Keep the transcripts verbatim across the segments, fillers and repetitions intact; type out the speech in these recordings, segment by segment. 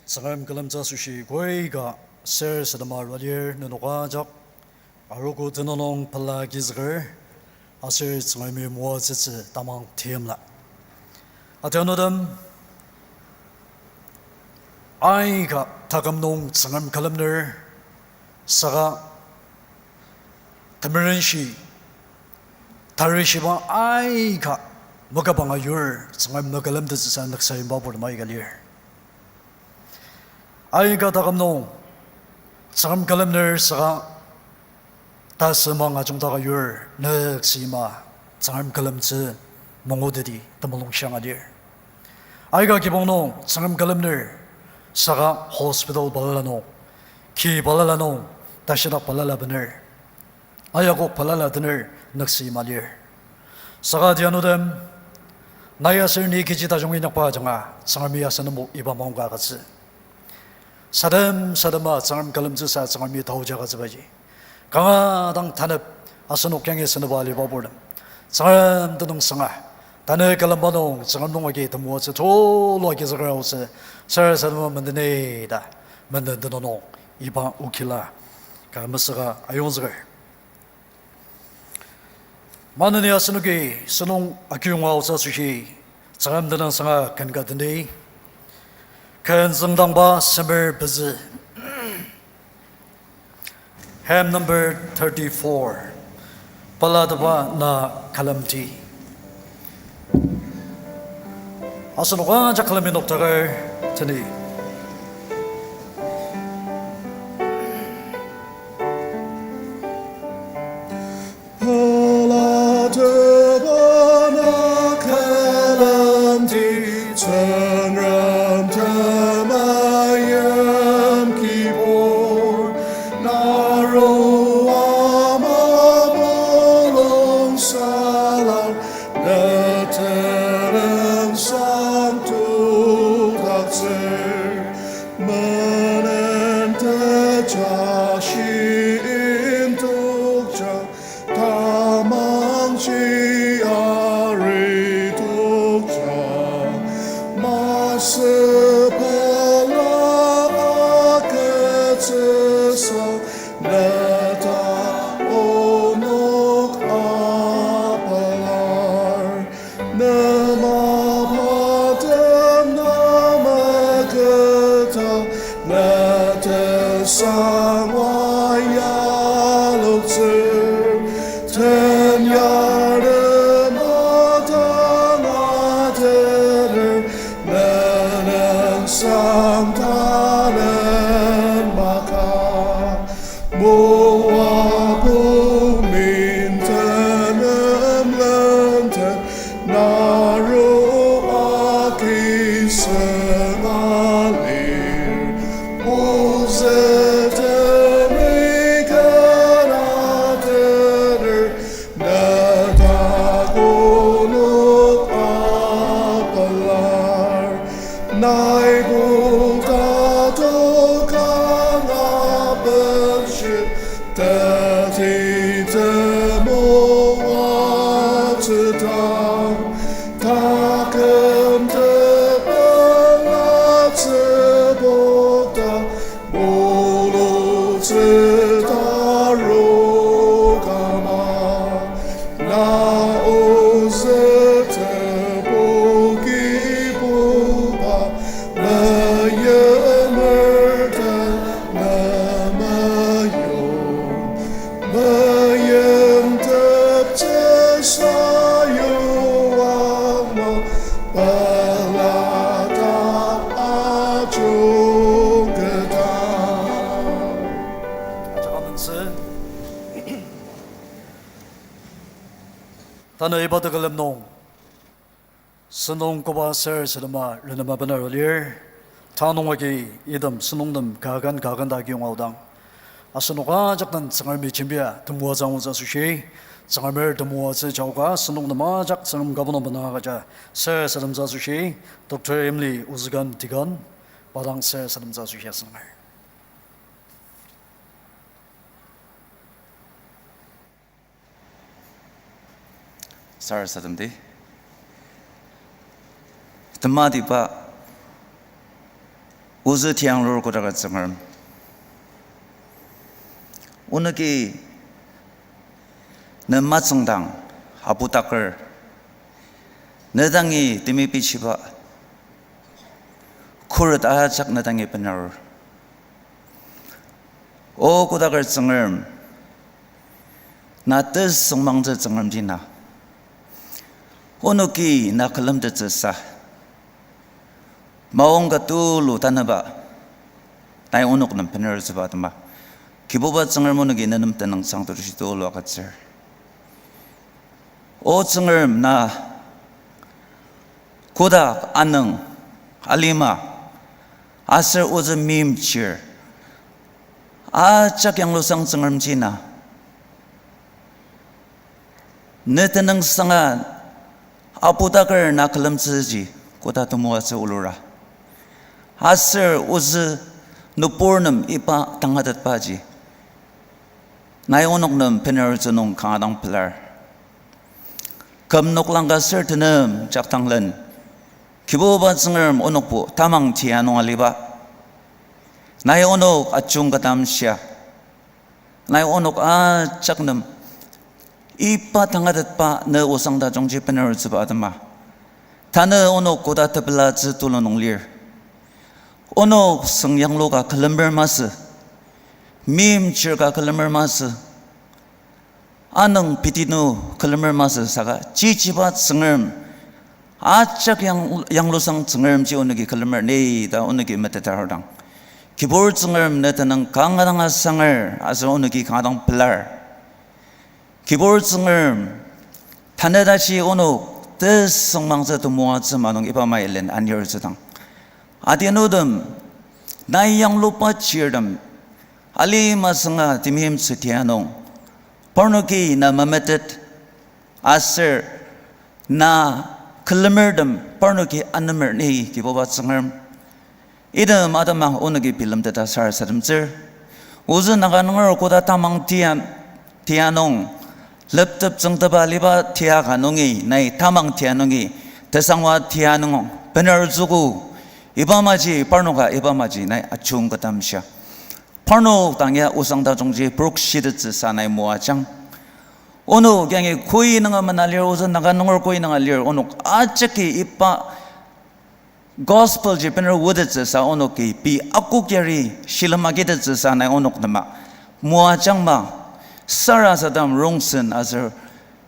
Tsüngrem külemtsü asoshi koika sarasadema arua lir, nenok ajak arogo tenüng nung pela agizüker, aser Tsüngremi moatsütsü tamang teimla. Atianutem, aika taküm nung Tsüngrem külemner, saka temerenshi, tarishiba aika makabanga yur Tsüngrem mekülemtettsüsa nüksa yimba purtem aika lir. Aika taküm nung Tsüngrem külemner saka tasümang ajungtaka yur nüksima Tsüngrem külemtsü manguteti temulung shiang alir. Aika kibong nung Tsüngrem külemner saka hospital balala nung, ki balala nung, tashidak balala bener, ayakok balala tener nüksima lir. Saka tianutem, nai aser ni kechi tajung inyakba ajanga Tsüngremi asen nem iba maongka agütsü. Sadem sadema Tsüngrem külemtsüsa Tsüngremi taoji agütsübaji, kanga dang tanep asenok yangi seneba aliba purtem, Tsüngrem tenüng sanga, tanü külemba nung Tsüngrem nung agi temoatsü tulu agizüker aotsü sarasadema mendeni ta, menden tenüng nung iba okila ka mesüka ayongzüker. Maneni asenoki sentong akiyonga aotsü asoshi Tsüngrem tenüng sanga ken ka deni. Ken züngdangba semer pezü. Hymn number thirty-four. Pelateba na külemdi. Asenok ajak külemi noktaker teni. Pelateba na külemdi, Tsüngrem temeim kibur, narua ama mulung salar, ne tenüng sang tudaktsür, menen tejashi indokja, tamangji ari tokja, masü pela agütsüsa, ne ta onok apelar. Ne mapatem na magüta, ne tesangwa yaloktsür, ten yarem atanga tener, ne nüngsang talen maka. Moabu minten lemlenten, narua ki sünga lir. Ozü temi kena tener, ne ta onok apelar. Nai buta tokanga benshi, teti temoatsü dang, taküm tepelatsü bokta, mulutsü taru kama. Na ozü tebu kibuba, meyimer ta na meyong. Meyimteptsü sayuangma, pelata ajungketa. Ajak amentsü. Tanü iba tekülem nung sentong koba sarasadema renema bena arua lir. Tanü nung agi item sentongtem kakan kakan ta akiyonga aodang, asenok ajak den Tsüngremi jembia temoatsü angutsü asoshi, Tsüngremer temoatsü jaoka sentongtem ajak Tsüngrem kabonong bena agüja sarasademtsü asoshi, Doctor Emily Ozükan Deacon, pa dang sarasademtsü asoshi asenanger. Sarasademdi. Tematiba Ozü tianglur kodaker Tsüngrem, onoki ne matsüngdang apudaker, ne dangi temibichiba khuret ajak ne dangi benarur. O kodaker Tsüngrem, na tesüngmangtsü Tsüngremji na. Onoki na külemtettsüsa maongka tulu tanüba, nai onok nem benertsüba atema, Kibuba Tsüngrem onoki ne nem tenüngsang tetushi tulu agütsür. O Tsüngrem na kotak anüng, alima, aser ozü meimchir ajak yanglusang Tsüngremji na. Ne tenüngsanga apudaker na külemtsüji koda temoatsü olura. Aser ozü nübur nem iba tangatetbaji nai onok nem benertsü nung kanga dang pelar. Küm noklang aser tenem jaktanglen, Kibuba Tsüngrem onokbo tamang tia nung aliba, nai onok ajungketdamshia, nai onok ajak nem iba tangatetba ne osang tajungji benertsüba atema, tanü onok koda tepelatsü tulu nung lir. Onok süngyanglu ka külemer masü, meimchir ka külemer masü, anüng pitinu külemer masü saka chichiba Tsüngrem, ajak yang, yanglusang Tsüngremji onoki külemer ni ta onoki metetarudang, Kibur Tsüngrem ne tenüng kanga dang asanger aser onoki kanga dang pelar. Kibur Tsüngrem, tanü tashi onok tesüngmangtsü temoatsü ma nung iba mailen anirtsüdang, adianutem, nai yangluba chirtem, alima sünga temeimtsü tia nung, parnoki na memetet, aser na külemertem parnoki anemer ni Kibuba Tsüngrem, item atema onoki bilemteta sarasademtsür. Ozü Naga nunger koda tamang tia, tia nung, leptep tsüngteba aliba tia ka nungi, nai tamang tia nungi, tesangwa tia nung bener tsüogo. Iba maji parnoka, iba maji nai ajungketdamshia, parnok dang ya osang tajungji prokshitetsüsa nai moajang. Onok yangi koi nunga mena lir, ozü Naga nunger koi nunga lir, onok ajaki iba gospel ji bener otettsüsa onoki pei akok yari shilem agitettsüsa nai onok nem moajangma, sarasadem rongsen aser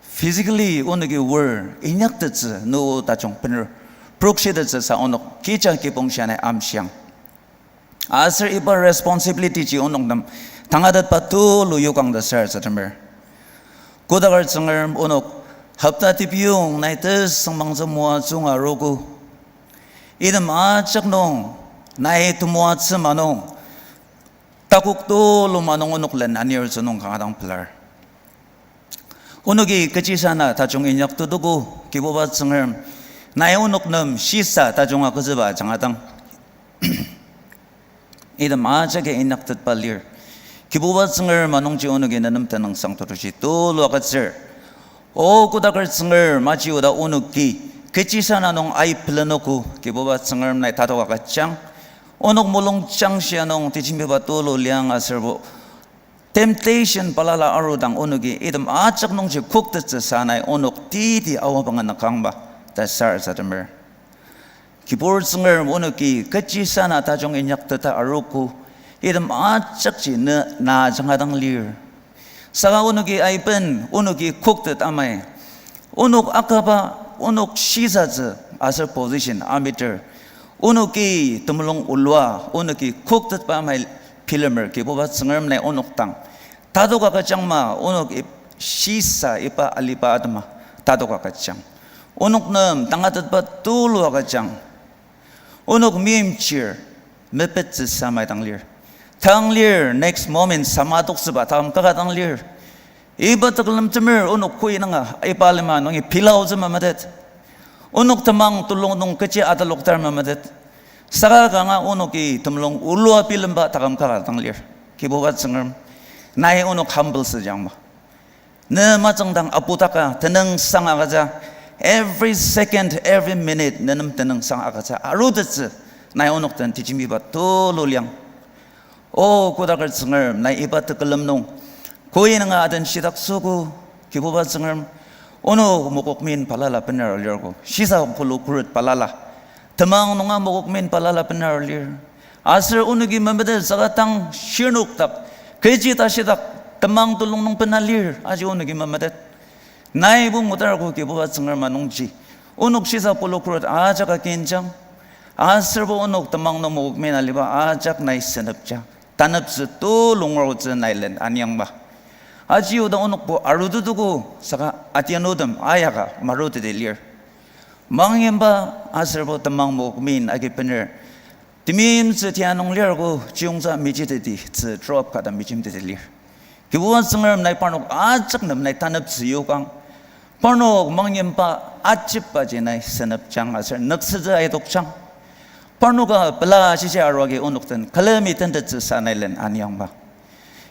physically onoki wor inyaktettsü nü tajung bener prokshitettsüsa onok kija kibong shia nai amshiang. Aser iba responsibility ji onok nem tangatetba tulu yokang ta sarasademer. Kodaker Tsüngrem, onok hopta tepiyong nai tesüngmangtsü moatsü nung arogo. Item ajak nung nai temoatsü ma nung, takok tulu ma nung onok len anirtsü nung kanga dang pelar. Onoki kechisana tajung inyak tetogo, Kibuba Tsüngrem, nai onok nem shisa tajung agütsüba ajanga dang, item ajaki inyaktetba lir. Kibuba Tsüngrem, anungji onoki ne nem tenüngsang tetushi tulu agütsür. O kodaker Tsüngrem, aji oda onoki kechisana nung aipelenogo, Kibuba Tsüngrem, nai tatok agüjang. Onok mulungjang shia nung tejembiba tulu liang aserbo temptation balala arudang onoki item ajak nungji koktettsüsa nai onok titi aoa banga nakangba ta sarasademer. Kibur Tsüngrem, onoki kechisana tajung inyakteta arogo, item ajakji ne na ajanga dang lir. Saka onoki aiben, onoki koktet amai, onok akaba, onok shisatsü aser position ameter, onoki temulung olua, onoki koktetba amai bilemer, Kibuba Tsüngrem, nai onok dang tatok agüjangma, onok ip-, shisa iba aliba atema tatok agüjang. Onok nem tangatetba tulu agüjang. Onok meimchir mepettsüsa amai dang lir. Tang lir, next moment sama toksüba taküm kaka dang lir. Iba tekülem temer onok koi nunga iba alima nungi pilaotsü memetet. Onok temang tulung nung kechi ataloktar memetet. Saka kanga onoki temulung olua bilemba taküm kaka dang lir. Kibuba Tsüngrem, nai onok humble süjangma. Ne matsüngdang apudaka tenüngsang agüja, every second, every minute ne nem tenüngsang agüja arutettsü Nai onok den tejembiba tulu liang. O kodaker Tsüngrem, nai iba tekülem nung koi nunga aden shitak süogo, Kibuba Tsüngrem, onok mokokmin balala bener lirgo, shisa pulu khuret balala, temang nunga mokokmin balala bener lir. Aser onoki memetet saka tang shirnok dak, kechi tashidak, temang tulung nung bena lir, aji onoki memetet. Naibo ngudargo Kibuba Tsüngrem anungji, onok shisa pulu khuret ajak akinjang, aserbo onok temang nung mokokmin aliba ajak nai senepjang, taneptsü tulu ngurutsü nai len aniangma. Aji oda onokbo arututuko saka atianutem ayaka maruteti lir. Mangyimba aserbo temang mokokmin agi bener, temeimtsü tia nung lirgo chiyongtsü mejiteti, tsü drop ka ta mejimteti lir. Kibuba Tsüngrem, nai parnok ajak nem nai taneptsü yokang. Parnok mangyimba ajibaji nai senepjang aser nüksütsü aitokjang. Parnoka pela shiji aruagi onok den külemi tentettsüsa nai len aniangma.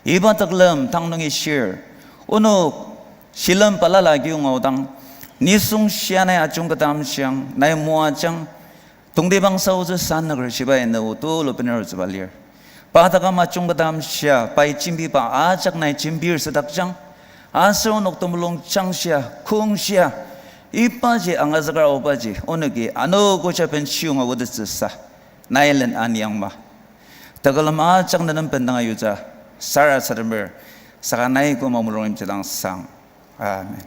Iba tekülem tang nungi shir, onok shilem balala kiyonga aodang, nisung shia nai ajungketa amshiang, nai moajang, tongtibang saotsü sanüker shibai nü tulu bener tsüba lir. Pa taküm ajungketa amshia, pai jembiba ajak nai jembir sedakjang, aser onok temulung jangshia, kongshia, ibaji angazüker aobaji onoki anogo ja benshiyonga otettsüsa nai len aniangma. Tekülem ajak nenem bendanga yutsü sarasademer, saka nai koma mulung imjidang sang. Amen.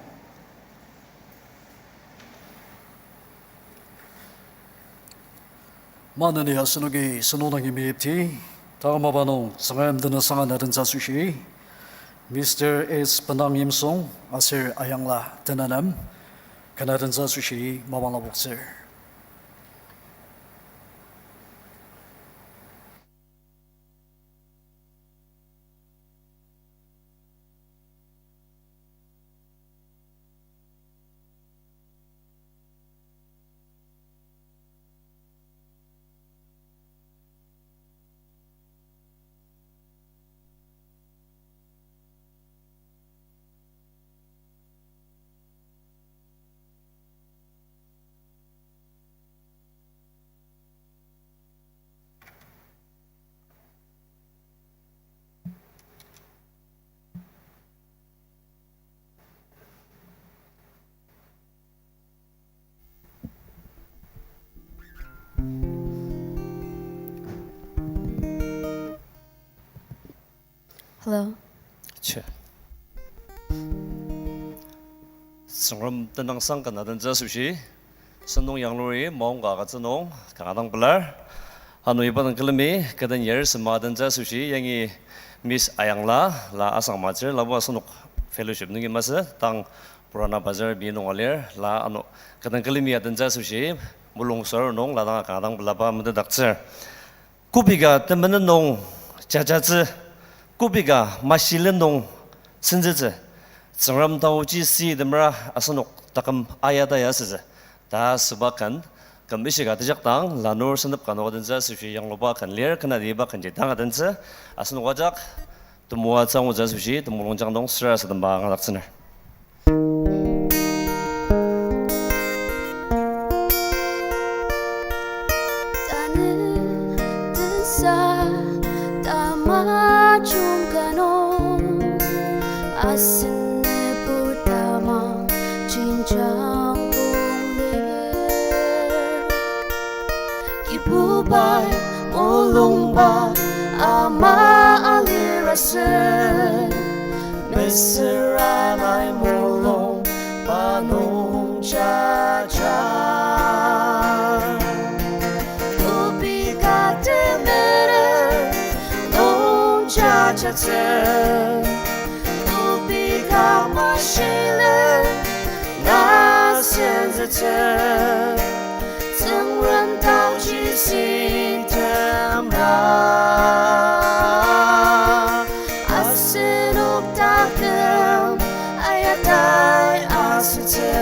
Maneni asenoki senung dangi meyipti, tang mapa nung Tsüngrem tenüngsang ana tentsü asoshi, Mister S Benang Yimsung aser Ayangla Tenanem, kena tentsü asoshi mapang lapoktsür. Hello. Che. Tsüngrem tenüngsang kena tentsü asoshi, sentong yanglur maongka agütsü nung kanga dang pelar. Ano iba nung külemi kü den yari sema tentsü asoshi yangi Miss Ayangla la asang matsür, labo asenok fellowship nungi masü, tang Purana Bazar bi nung alir, la ano kü den külemi ya tentsü asoshi mulung sür nung la dang kanga dang pelaba metetdaktsür. Kübok ka temenen nung jajatsü, kübok ka mashilen nung senzütsü, Tsüngrem taoji si temera asenok taküm ayata ya sütsü ta süba ken, küm ishika tejakdang lanur sentep kanoka tentsü asoshi yangluba ken lir, kena iba kenji tanga tentsü, asenok ajak temoatsü angutsü asoshi temulungjang nung sarasademba angadaktsüner. Tanü tensa tamajung kano, asen nübur tamang jenjang pongler. Kibubai mulungba ama alirasü, mesüra nai mulung pa nung jaja. Kübok ka temenen nung jajatsü, kübok ka mashilen na senzütsü, Tsüngrem taoji si temera asenok taküm ayatai asütsü.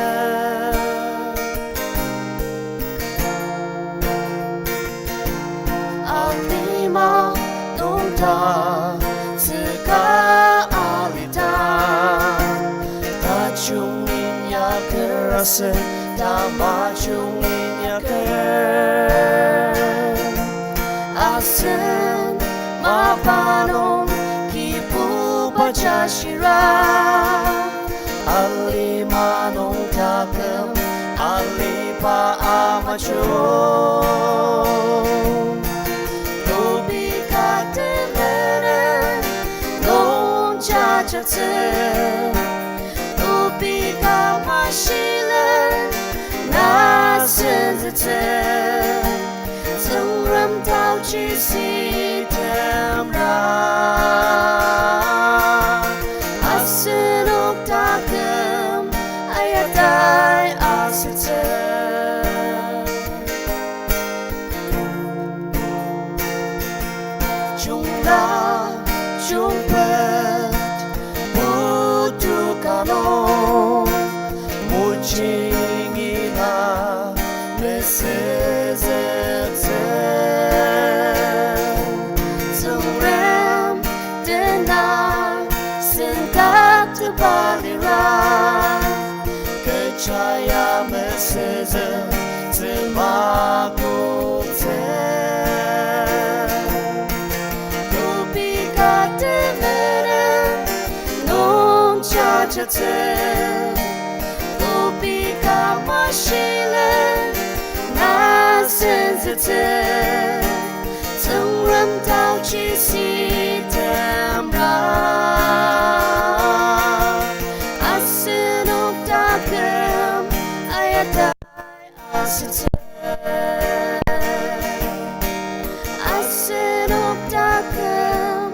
Alima nungta tsüka alita, tajung inyaker asen tamajung inyaker. Asen mapa nung kibuba jashira, alima nung taküm aliba amajung. Tobi ka temenen nung jajatsü, tobi ka mashilen na senzütsü. Tsüngrem taoji sitemra, asenok taküm ayatai asütsü. Jungla jungpet putu ka nung, mojingi na mesüzütsü. Tsüngrem tenang sendaktepa lira, kecha ya mesüzütsü makoktsü. Tobi ka temenen nung jajatsü, tobi ka mashilen na senzütsü. Tsüngrem taoji sitemra, asenok taküm ayatai asütsü. Asenok taküm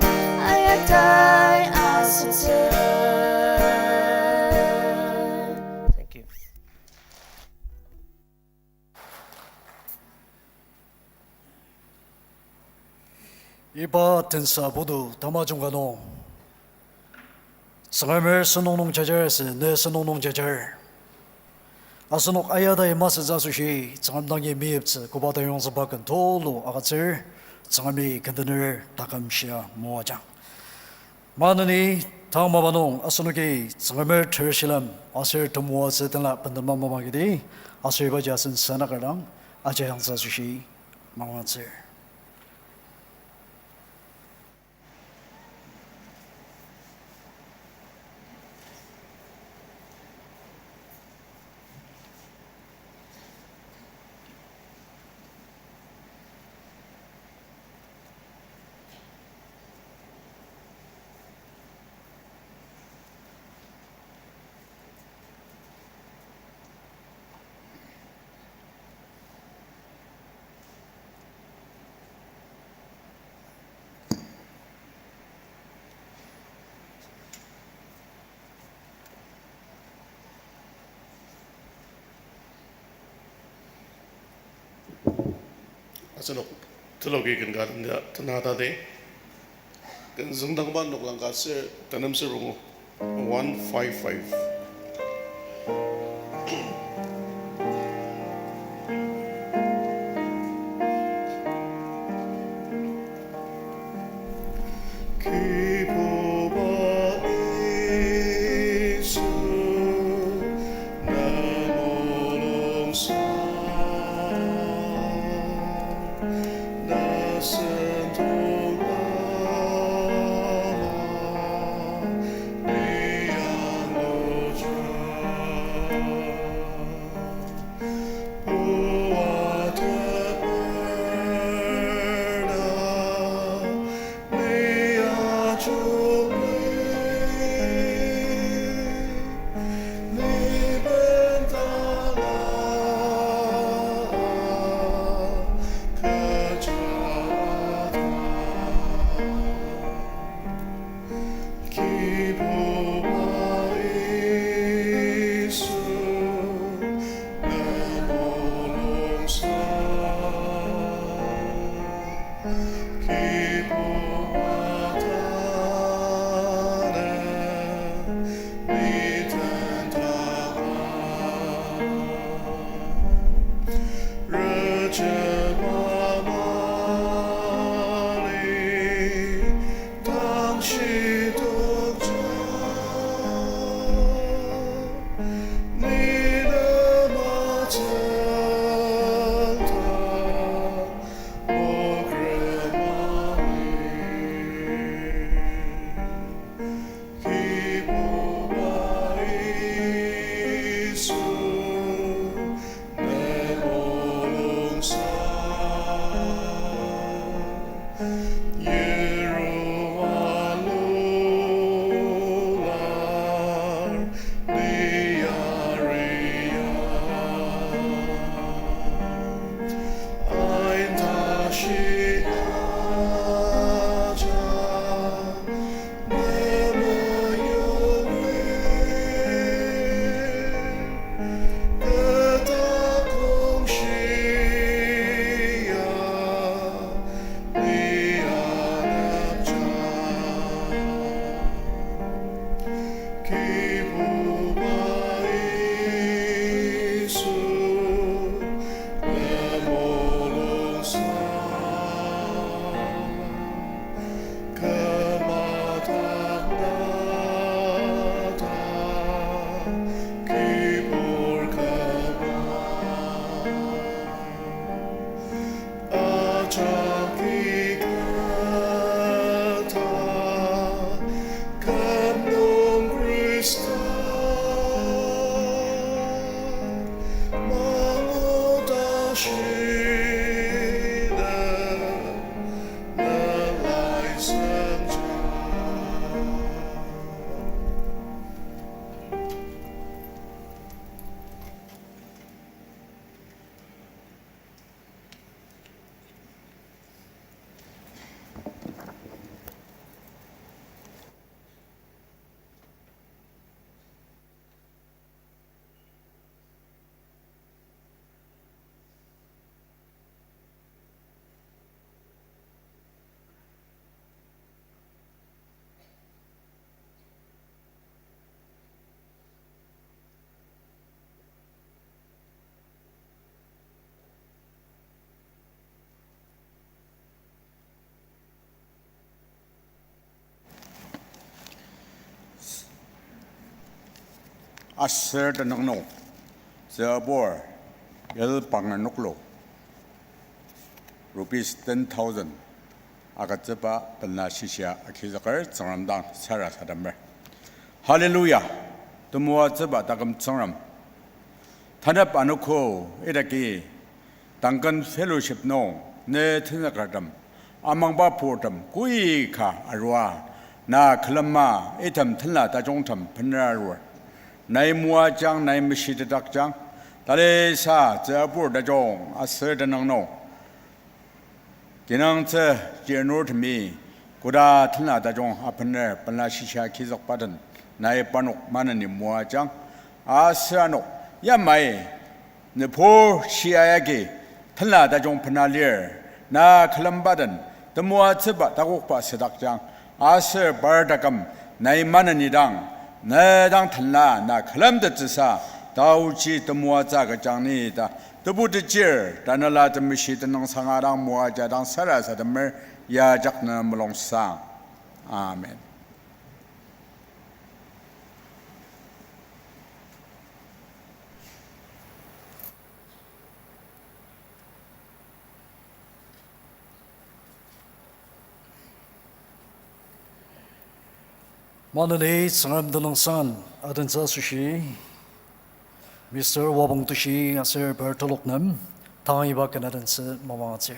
ayatai asütsü. Thank you. Iba tensa putu tamajung ka nung, Tsüngremer sentong nung jajar asü, ne sentong nung jajar. Asenok ayatai masütsü asoshi, Tsüngrem dangi meyiptsü, koba tayongzüba ken tulu agütsür, Tsüngremi kendener taküm shia moajang. Maneni tang mapa nung asenoki Tsüngremer tershilem aser temoatsü tenla bendema mapang agidi, aser ibaji asen sanaker dang ajayangtsü asoshi mangwatsür. Asenok teloki ken ka tena, tena ta di. Ken züngdangba noklang ka ser, tenemser pungu. One five five. Kibuba Yisu, na mulungsa, na sentong lama, ni anguja. Kibuba Yisu, na mulungsa, kibuba tanü, ni tentaba. Rejema mali, tang shidokja, ni nem atsüngda, okra Yirualular liaria, ain tashi aja Aser tenüng nung, tsübur, yel panger noklo, rupees ten thousand, agütsüba pela shishia agizüker Tsüngrem dang sarasademer. Hallelujah! Temoatsüba taküm Tsüngrem, tanep anogo idaki Duncan Fellowship nung ne tenzükertem, amangba purtem koika arua, na külema item tenla tajungtem bener arur. Nai moajang, nai meshitetdakjang, talisa tsübur tajung aser tenüng nung kinungtsü chirnurtemi koda tenla tajung abener pela shishia agizükba den nai parnok maneni moajang. Aser ano yamai nübur shia yagi tenla tajung bena lir, na külemba den temoatsüba takokba südakjang. Aser par taküm nai maneni dang, ne dang tenla na külemtettsüsa, taochi temoatsü agüjang ni ta Tebu techir, Tanela Temeshi tenüngsanga dang moaja dang sarasademer, ya ajak ne mulungsang. Amen. Maneni Tsüngrem tenüngsang adentsü asoshi, Mister Wapang Tushi aser par telok nem tang iba ken adentsü mamatsür.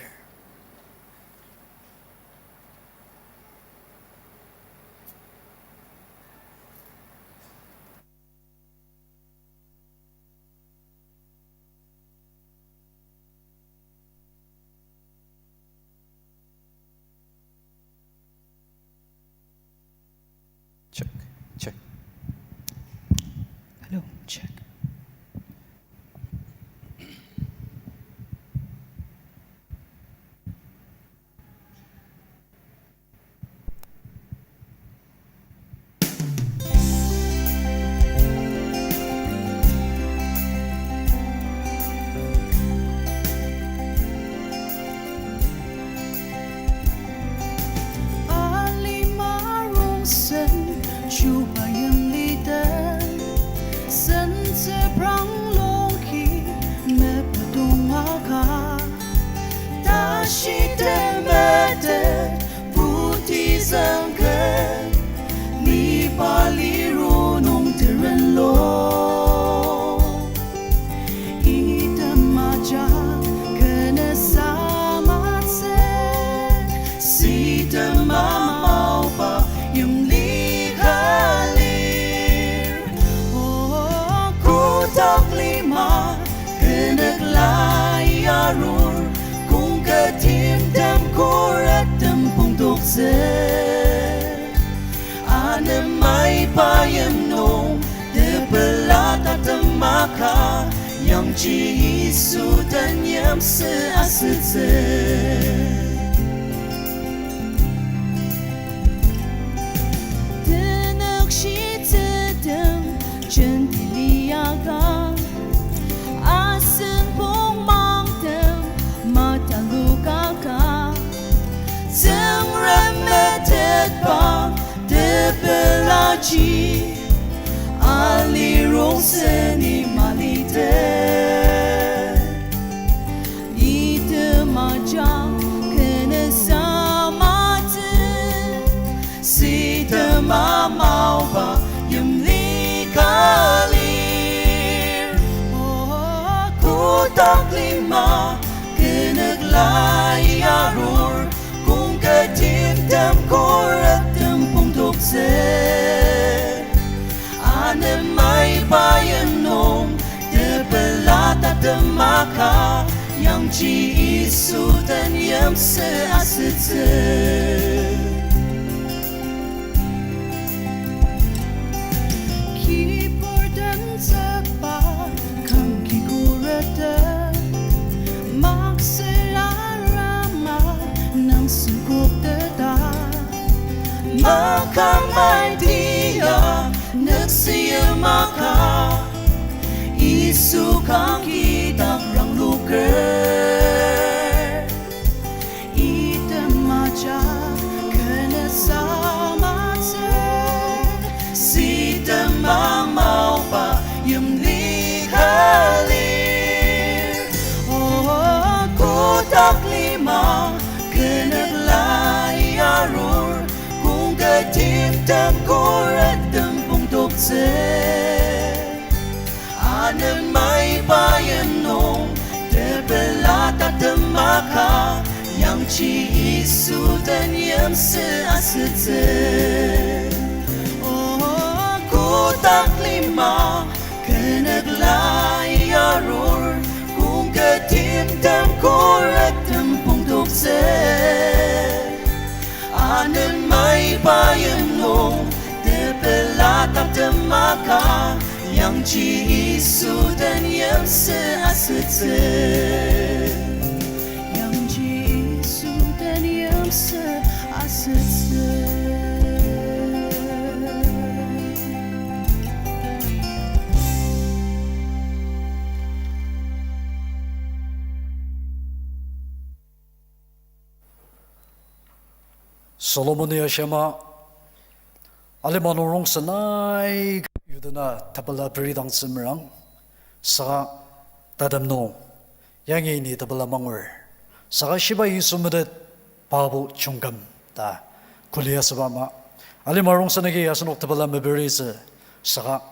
Check, check. Hello, check. Alima rongsen, chuba yimli den, sen arur, kongka timtem khuret tembong toktsü. Anemai pa yimnung tepela tatem maka, yangji Yisu den yimsü asütsü. Tenük shitsütem jenti liaka, asen pong mangtem matalokaka, Tsüngrem metetba tepelaji ali rongsen ni malite. Item ajak kenü samatsü, sitem amaoba yimli ka lir. O, kotak lima kenük lai arur, kongka timtem khuret tembong toktsü. Anemai pa yimnung tepela tatem maka, yangji Yisu den yimsü asütsü. Kibur den tsükba kangki khuret, maksela rama nang sengkokteta. Makamai tia nükse yamaka, Yisu kangki dak rangloker. Item ajak kenü samatsü, sitem amaoba yimli ka lir. O, kotak lima kenük lai arur, kongka timtem khuret tembong toktsü. Anemai pa yimnung tepela tatem maka, yangji Yisu den yimsü asütsü. O, kotak lima kenük lai arur, kongka timtem khuret tembong toktsü. Anemai pa yimnung tepela tatem maka, yangji Yisu den yimsü asütsü. Yangji Yisu den yimsü asütsü. Solomoni ashima, alima nung rongsen aika yudena tepela peridangtsü merang, saka tatem nung yangi ni tepela mangur, saka shiba Yisu metet pabo jungkam ta kuli asüba ama, alima rongsen agi asenok tepela meperitsü, saka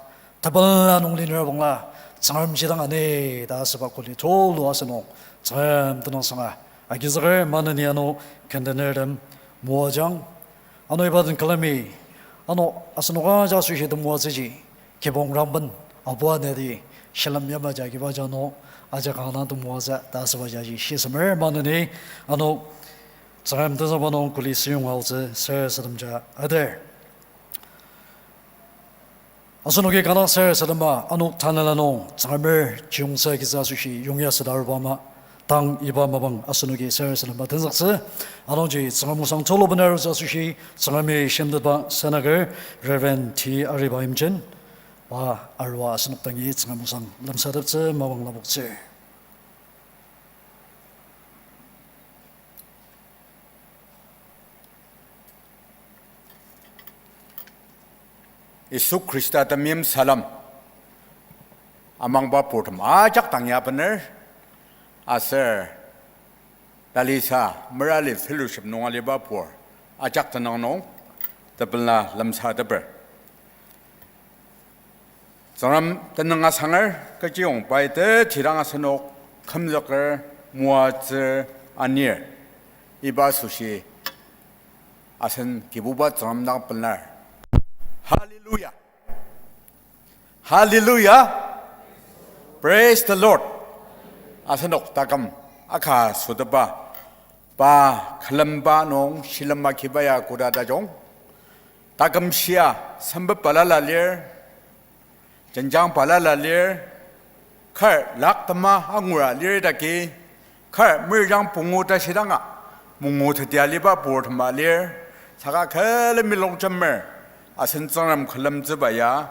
tepela nung liner bangla Tsüngrem jidang ani ta asüba kuli tulu asenok Tsüngrem tenüngsanga agizüker. Maneni ano kendenertem moajang. Ano iba den külemi, ano asenok ajak asoshi temoatsüji kibong rangben abua nedi shilem yamaji agiba ja ano ajak kanga temoatsü ta asüba jaji shisemer. Maneni ano Tsüngrem tenzükba nung kuli süyong aotsü sarasademja ader. Asenoki kanga sarasadema ano tanela nung Tsüngremer chiyongtsü agitsü asoshi yongya süda aruba ama, tang iba mapang asenoki sarasadema tenzüktsü. Anungji Tsüngrem osang tulu bena arutsü asoshi Tsüngremi shimtetba senaker Reverend T Ariba Imchen, pa arua asenok dangi Tsüngrem osang lemsateptsü mapang lapoktsür. Yisu Khrista temeim salem. Amangba purtem ajak dang ya bener. Aser talisa merali fellowship nung aliba pur ajak tenüng nung tepela lemsateper. Tsüngrem tenüng asanger, kechiyong pai tetidang asenok kümzüker, moatsür, anir. Iba asoshi asen Kibuba Tsüngrem dang pelar. Hallelujah. Hallelujah. Praise the Lord. Asenok taküm aka sütepa, pa külemba nung shilem agiba ya koda tajung, taküm shia sempet balala lir, jenjang balala lir, kar laktema angura lir dagi, kar mirjang pungu tashidanga, mungu tetia liba purtema lir, saka külemi longjemer, asen Tsüngrem külemtsüba ya,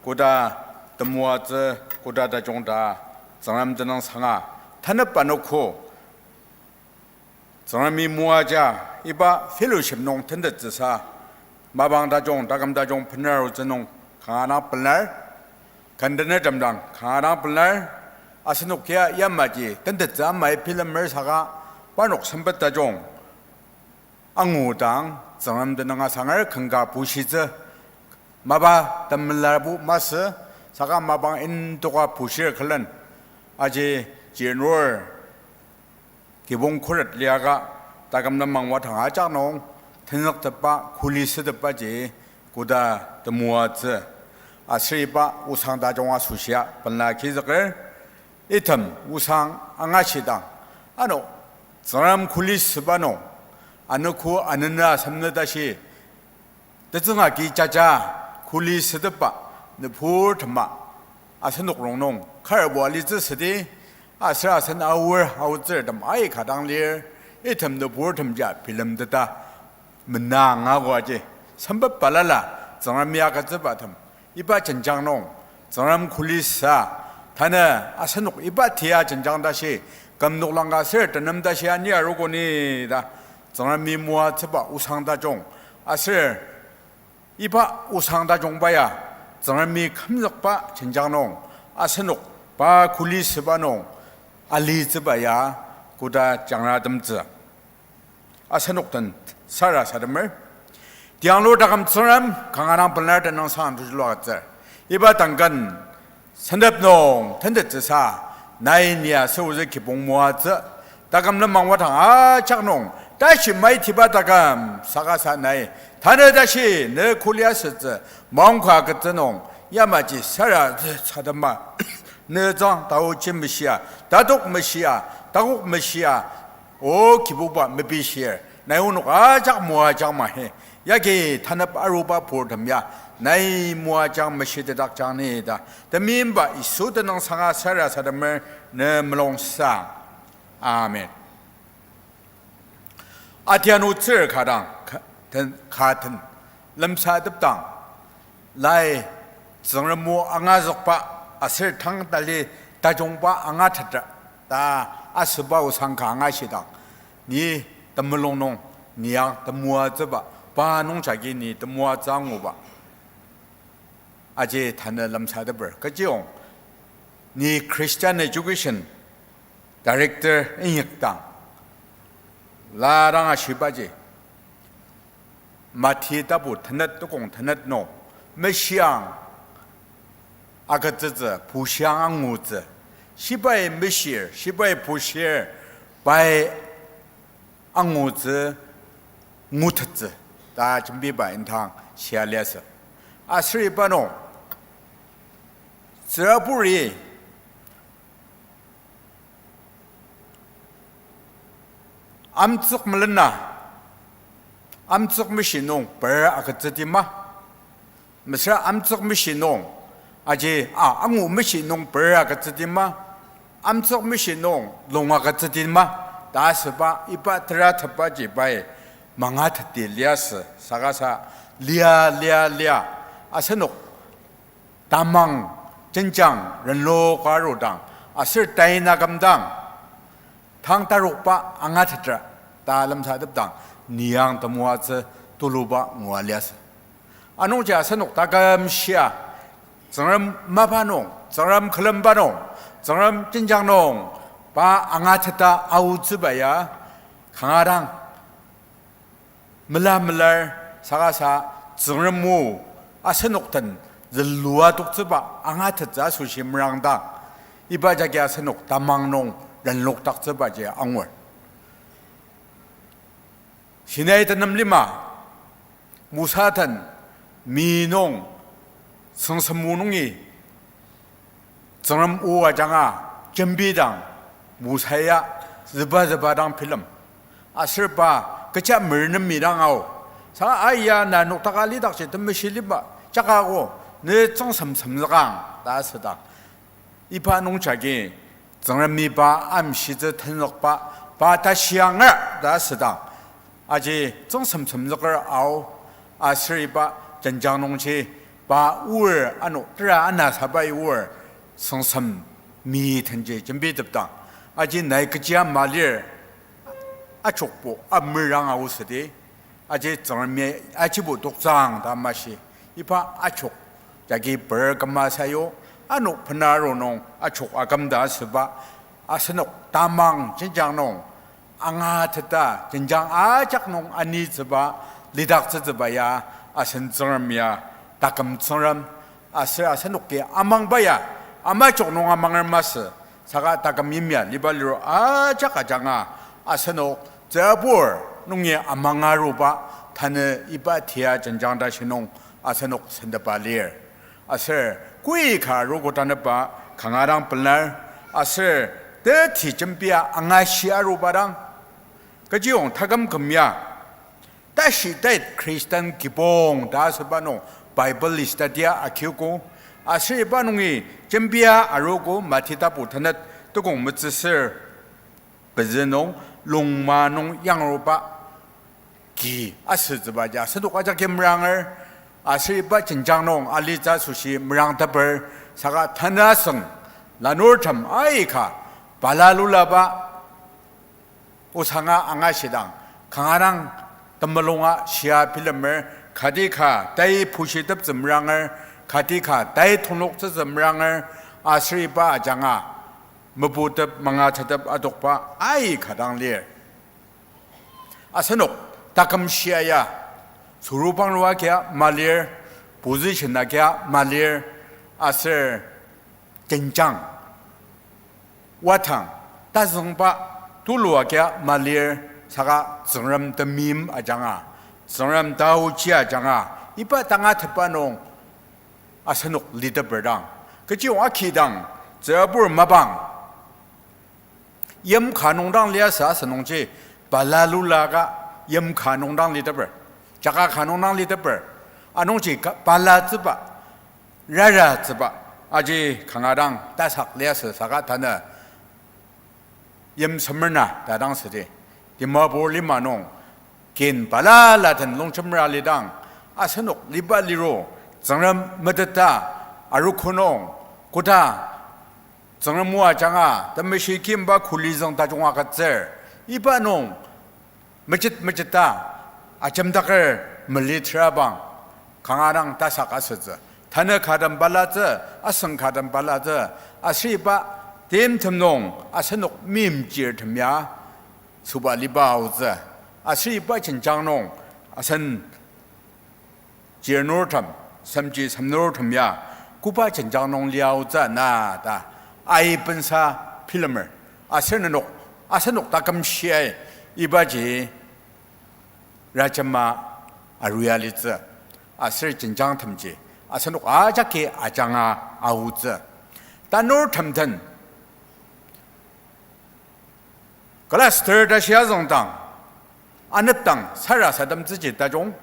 koda temoatsü, koda tajung ta, Tsüngrem tenüngsanga, tanep anogo, Tsüngremi moaja, iba fellowship nung tentettsüsa, mapang tajung, taküm tajung bener arutsü nung kanga dang pelar, kendener temdang kanga dang pelar, asenok ya yamaji tentettsü amai bilemer saka, parnok sempet tajung angudang, Tsüngrem tenüng asanger ken ka bushitsü, mapa temelabo masü, saka mapang indoka bushir külen, aji January kibong khuret liaka, taküm lenmang wadang ajak nung, tenzüktepba, kuli sütepbaji, koda temoatsü, aser iba osang tajung asoshia, pela kizüker, item osang angashidang, ano, Tsüngrem kuli süba nung, anogo anena asemnü tashi, tetsüng agi jaja, kuli sütepba, nüburtema, asenok rongnung karbo alitsü südi, aser asen aor aotsürtem aika dang lir, item nüburtemji bilemteta, mena angago aji, sempet balala, Tsüngremi agütsübatem, iba jenjang nung, Tsüngrem kuli sa, tanü asenok iba tia jenjang tashi, küm noklang ka aser tenem tashi ani arogo ni ta, Tsüngremi moatsüba osang tajung, aser iba osang tajungba ya, Tsüngremi kümzükba jenjang nung, asenok pa kuli süba nung, alitsüba ya, koda jangratemtsü asenok den sarasademer. Tianglur taküm Tsüngrem, kanga dang pelar tenüngsang tujulu agütsür. Iba tangken sentep nung tentettsüsa, nai ni aser ozü kibong moatsü, taküm lenmang wadang ajak nung, tashi maitiba taküm, saka sa nai, tanü tashi ne kuli asütsü, maongka agütsü nung, yamaji sarasadema, ne zang taochi meshia, tatok meshia, takok meshia, O Kibuba mepishir, nai onok ajak moajang mahi, yagi tanep aruba purtem ya, nai moajang meshitedakjang ni ta, temeimba Yisu tenüngsanga sarasademer ne mulungsang. Amen. Atianu tsür kadang ka-, ten-, ka ten, lemsatepdang, lai Tsüngrem o angazükba aser tang tali tajungba angatetra ta asüba osang ka angashidang, ni temulung nung, ni ang temoatsüba, pa nungjagi ni temoatsü anguba aji tanü lemsateper. Kechiyong ni Christian Education Director inyakdang, la dang ashibaji, Mati tapu tenet tukong tenet nung, meshiang agütsütsü, bushiang angutsü, shibai meshir, shibai bushir, pai angutsü, ngutettsü ta jembiba indang shia liasü. Aser iba nung, tsüraburi amtsük melena, amtsük meshi nung per agütsüdi ma? Mesüra amtsük meshi nung, aji, a, angu meshi nung per agütsüdi ma? Amtsük meshi nung lung agütsüdi ma? Ta asüba iba teratepaji pai mangatetti liasü, saka sa lia, lia, lia. Asenok tamang jenjang renlok arudang, aser taina kümdang, tang tarokba angatetra ta lemsatepdang, ni ang temoatsü tuluba ngua liasü. Anungji asenok taküm shia, Tsüngrem mapa nung, Tsüngrem külemba nung, Tsüngrem jenjang nung, pa angateta aotsüba ya, kanga dang mela melar, saka sa Tsüngrem o asenok den zülua toktsüba angatettsü asoshi merangdang, iba jagi asenok tamang nung renlokdaktsübaji angur. Sinai tenem lima, Mosa den mi nung, sengsem o nungi, Tsüngrem o ajanga jembidang, Mosa ya züba züba dang bilem. Aser pa kecha merenemi dang ao. Saka aya na noktaka lidakji temeshi liba jaka ko, ne tsüngsem semzükang ta asüdang, iba nungjagi Tsüngremi pa amshitsü tenzükba, pa tashianger ta asüdang, aji tsüngsem semzüker ao. Aser iba jenjang nungji pa oar ano tera ana sabai oar, tsüngsem mi tenji jembitepdang, aji nai kechia malir, achokbo amerang aosüdi, aji Tsüngremi ajibo toktsüang ta mashi. Iba achok jagi per küma sayu, ano bena aru nung achok aküm ta asüba, asenok tamang jenjang nung angateta jenjang ajak nung anitsüba, lidaktsütsüba ya asen Tsüngrem ya, taküm Tsüngrem. Aser asenoki amangba ya, amajok nung amanger masü, saka taküm yimya liba liro ajak ajanga asenok tsübur nungi amang aruba, tanü iba tia jenjang tashi nung asenok sentepa lir. Aser koi ka arogo tanüba kanga dang pelar, aser teti jembia angashi aruba dang, kechiyong taküm küm ya tashi tait Christian kibong ta asüba nung Bible study-a akiogo. Aser iba nungi jembia arogo Mati tapu tenet tukong metsüsür pezü nung, lungma nung yangruba ki asütsüba ja asenok ajaki meranger. Aser iba jenjang nung alitsü asoshi merangteper, saka tanü asüng lanurtem aika bala lulaba osanga angashidang, kanga dang temulunga shia bilemer, kati ka tai pushiteptsü meranger, kati ka tai tongloktsütsü meranger, aser iba ajanga meputep mangatetep adokba aika dang lir. Asenok taküm shia ya, sorubangru agia malir, position agia malir, aser jenjang, watang, tazüngba, tulu agia malir, saka Tsüngrem temeim ajanga, Tsüngrem taochi ajanga, iba tangatetba nung asenok liteper dang, kechiyong akidang, tsürabur mapang yim ka nung dang liasü asünungji, bala lulaka yim ka nung dang liteper, jaka ka nung dang liteper, anungji ka-, balatsüba, raratsüba, aji kanga dang tasak liasü saka tanü yim semer na ta dang südi, Dimapur lima nung kin balala den longjemer alidang, asenok liba liro, Tsüngrem meteta, arogo nung, koda Tsüngrem o ajanga temeshi kimba kulizüng tajung agütsür, iba nung mejit mejita ajemdaker meliterabang kanga dang tasak asütsü. Tanü ka den balatsü, asüng ka den balatsü, aser iba timtem nung asenok meimchirtem ya süba liba aotsü. Aser iba jenjang nung asen chirnurtem, semji semnurtem ya koba jenjang nung liaotsü na ta aibensa bilemer. Aser nenok, asenok taküm shiai ibaji rajema aruya litsü. Aser jenjangtemji asenok ajaki ajanga aotsü. Tanurtem den cluster ta shia züngdang, anepdang sarasademtsüji tajung.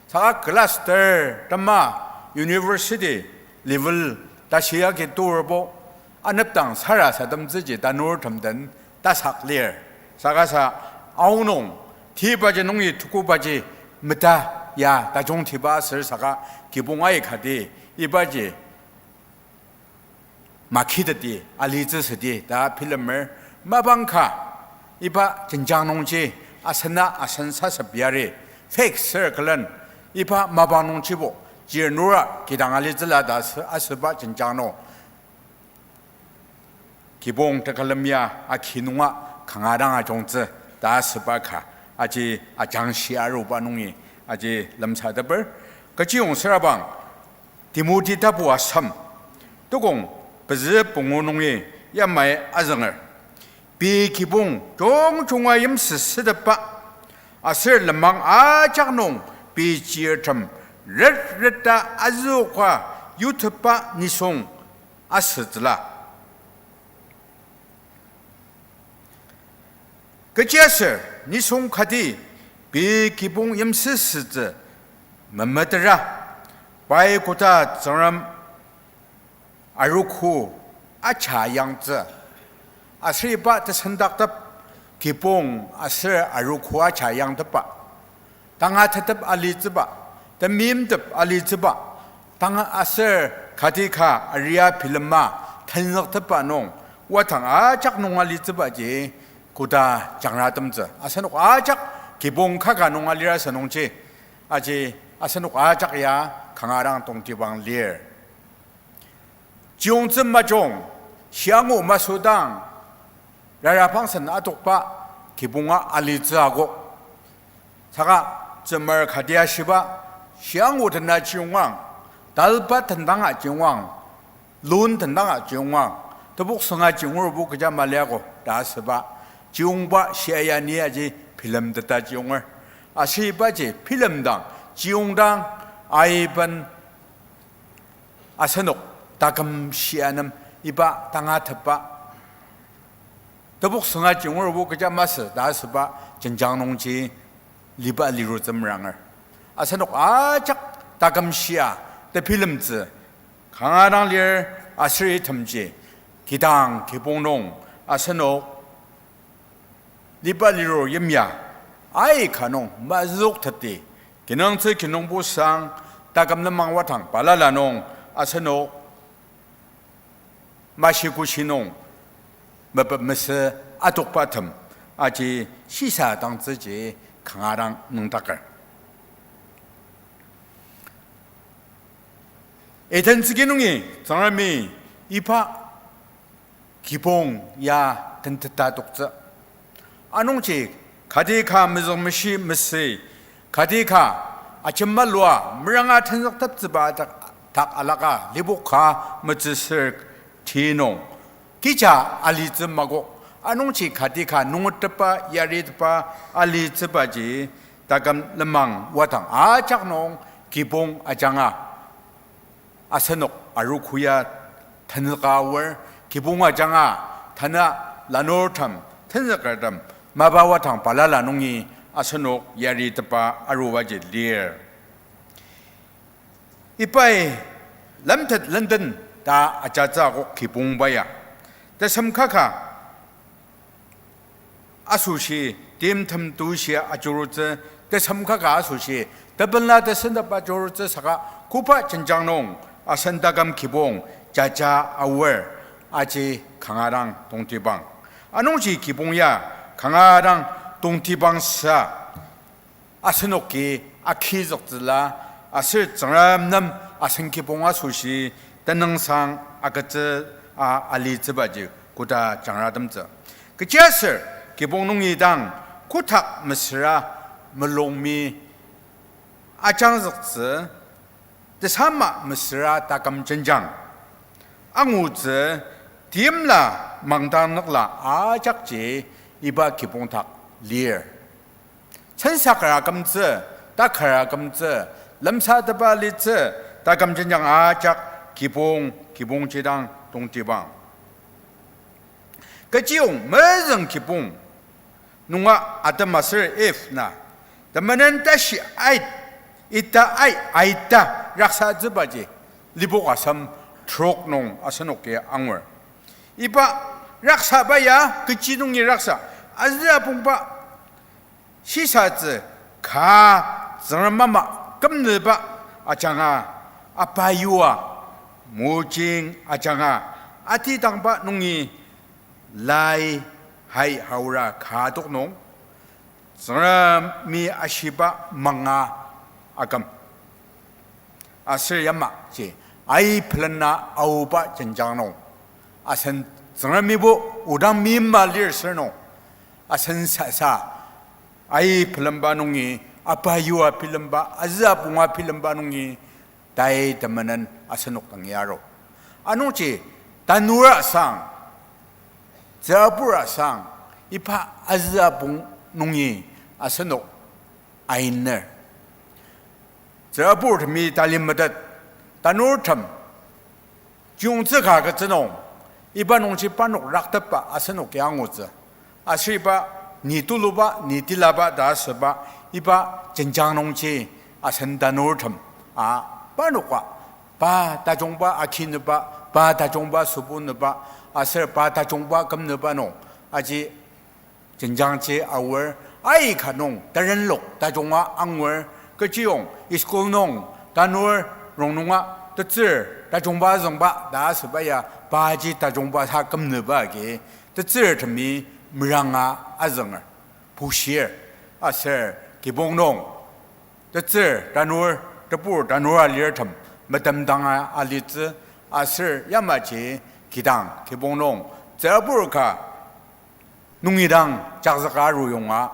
Saka cluster tema university level ta shia ki turbo, anepdang sarasademtsüji tanurtem den tasak lir. Saka sa aonung, tibaji nungi tukubaji meta ya tajungtiba aser saka kibong aikati ibaji makiteti alitsü südi ta bilemer. Mapang ka iba jenjang nungji asena asen sasep yari, fake circle-en iba mapang nungjibo chirnura kidang alitsüla ta asü-, asüba jenjang nung kibong tekülem ya aki nunga kanga dang ajungtsü ta asüba ka aji ajangshi aruba nungi aji lemsateper. Kechiyong sürabang Timoti tapu asem, tukong pezü pungu nungi yamai azünger. Pei kibong jungjunga yimsüsütepba, aser lenmang ajak nung pei chirtem ret reta azüoka yutepba nisung asütsüla. Kechiaser nisung kati pei kibong yimsüsütsü memetera, pai koda Tsüngrem arogo aja yangtsü. Aser iba tesendaktep kibong aser arogo aja yangtepba, tangatetep alitsüba, temeimtep alitsüba, tanga aser kati ka aria bilema tenzüktepba nung, wadang ajak nung alitsübaji koda jangratemtsü. Asenok ajak kibong kaka nung alira asünungji, aji asenok ajak ya kanga dang tongtibang lir. Chiyungtsü majung, shiangu masüdang, rara pangsen adokba kibonga alitsü akok. Saka tsümer kati ashiba, shiangu tena chiyongang, talba tendanga chiyongang, lun tendanga chiyongang, tebok sünga chiyongerbo kecha maliago ta asüba, chiyongba shia ya ni aji bilemteta chiyonger. Aser ibaji bilemdang, chiyongdang, aiben asenok taküm shia nem iba tangatetba, tebok sünga chiyongerbo kecha masü ta asüba jenjang nungji liba lirutsü meranger. Asenok ajak taküm shia tebilemtsü kanga dang lir. Aser itemji kidang kibong nung asenok liba lirur yimya aika nung mazüokteti, kinungtsü kinungpo sang, taküm lenmang wadang balala nung asenok mashikoshi nung mepet mesü adokbatem aji shisadangtsüji kanga dang nüngdaker. Eden tsüki nungi Tsüngremi iba kibong ya tenteta toktsü. Anungji kati ka mezüngmeshi mesü, kati ka ajemalua meranga tenzükteptsüba dak, dak alaka lipoka metsüsür ti nung kija alitsü makok. Anungji kati ka nungetepba, yaritepa alitsübaji taküm lenmang wadang ajak nung kibong ajanga asenok arogo ya tenzüka aor, kibong ajanga tanü lanurtem, tenzükertem mapa wadang balala nungi asenok yaritepa arubaji lir. Ibai lemtet lenden ta ajatsü akok kibongba ya. Tesem kaka asoshi, timtem tushi ajurutsü, tesem kaka asoshi, tepela tesendep ajurutsü saka koba jenjang nung asen taküm kibong jaja aor aji kanga dang tongtibang. Anungji kibong ya kanga dang tongtibang sa asenoki akizüktsüla aser Tsüngrem nem asen kibong asoshi tenüngsang agütsü a alitsübaji koda jangratemtsü. Kechiaser kibong nungi dang kotak mesüra mulungmi ajangzüktsü, tesama mesüra taküm jenjang angutsü, timla mangdang nükla ajakji iba kibong dak lir. Sensaker akümtsü, taker akümtsü, lemsatepa litsü, taküm jenjang ajak kibong, kibong jidang tongtibang. Kechiyong mezüng kibong nunga Adam aser Eve na temenen tashi ait, ita ai, aita raksatsübaji lipok asem trok nung asenoki angur. Iba raksaba ya kechi nungi raksa, azü apongba shisatsü ka Tsüngrem ama kümnüba ajanga, apa yua mojing ajanga, atidangba nungi lai hai haora ka tok nung, Tsüngremi ashiba manga aküm. Aser yamaji, ai pelena aoba jenjang nung, asen Tsüngremibo odang meima lir sür nung, asen sasa ai pelemba nungi, apa yua bilemba, azü apunga bilemba nungi, tai temenen asenok dang yaro. Anungji tanura sang, tsürabura sang, iba azü apung nungi asenok ainer. Tsüraburtemi tali metet, tanurtem chiyungtsü ka agütsü nung, iba nungji parnok raktepa asenoki angutsü. Aser iba ni tuluba, ni tilaba ta asüba, iba jenjang nungji asen tanurtem, a, parnoka, pa tajungba akinüba, pa tajungba sübunüba, aser pa tajungba kümnüba nung, aji jenjangji aor, aika nung tarenlok tajunga angur, kechiyong school nung tanur rongnunga tetsür tajungba azüngba ta asüba ya, paji tajungba sa kümnüba agi, tetsürtemi meranga azünger, bushir, aser kibong nung tetsür tanur, tebur tanur alirtem metemdanga alitsü, aser yamaji kidang kibong nung tsürabur ka nungi dang jakzüka aruyonga,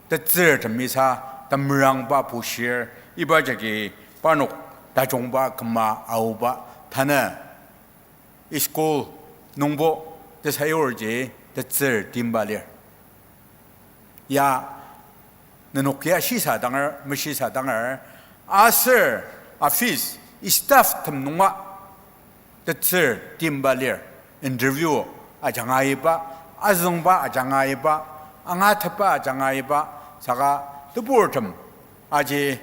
tetsürtemi sa temerangba bushir, iba jagi parnok tajungba küma aoba, tanü school nungbo tesayurji tetsür timba lir. Ya, nenok ya shisadanger, meshisadanger, aser office, staff tem nunga tetsür timba lir, interview ajanga iba, azüngba ajanga iba, angatetba ajanga iba, saka teburtem aji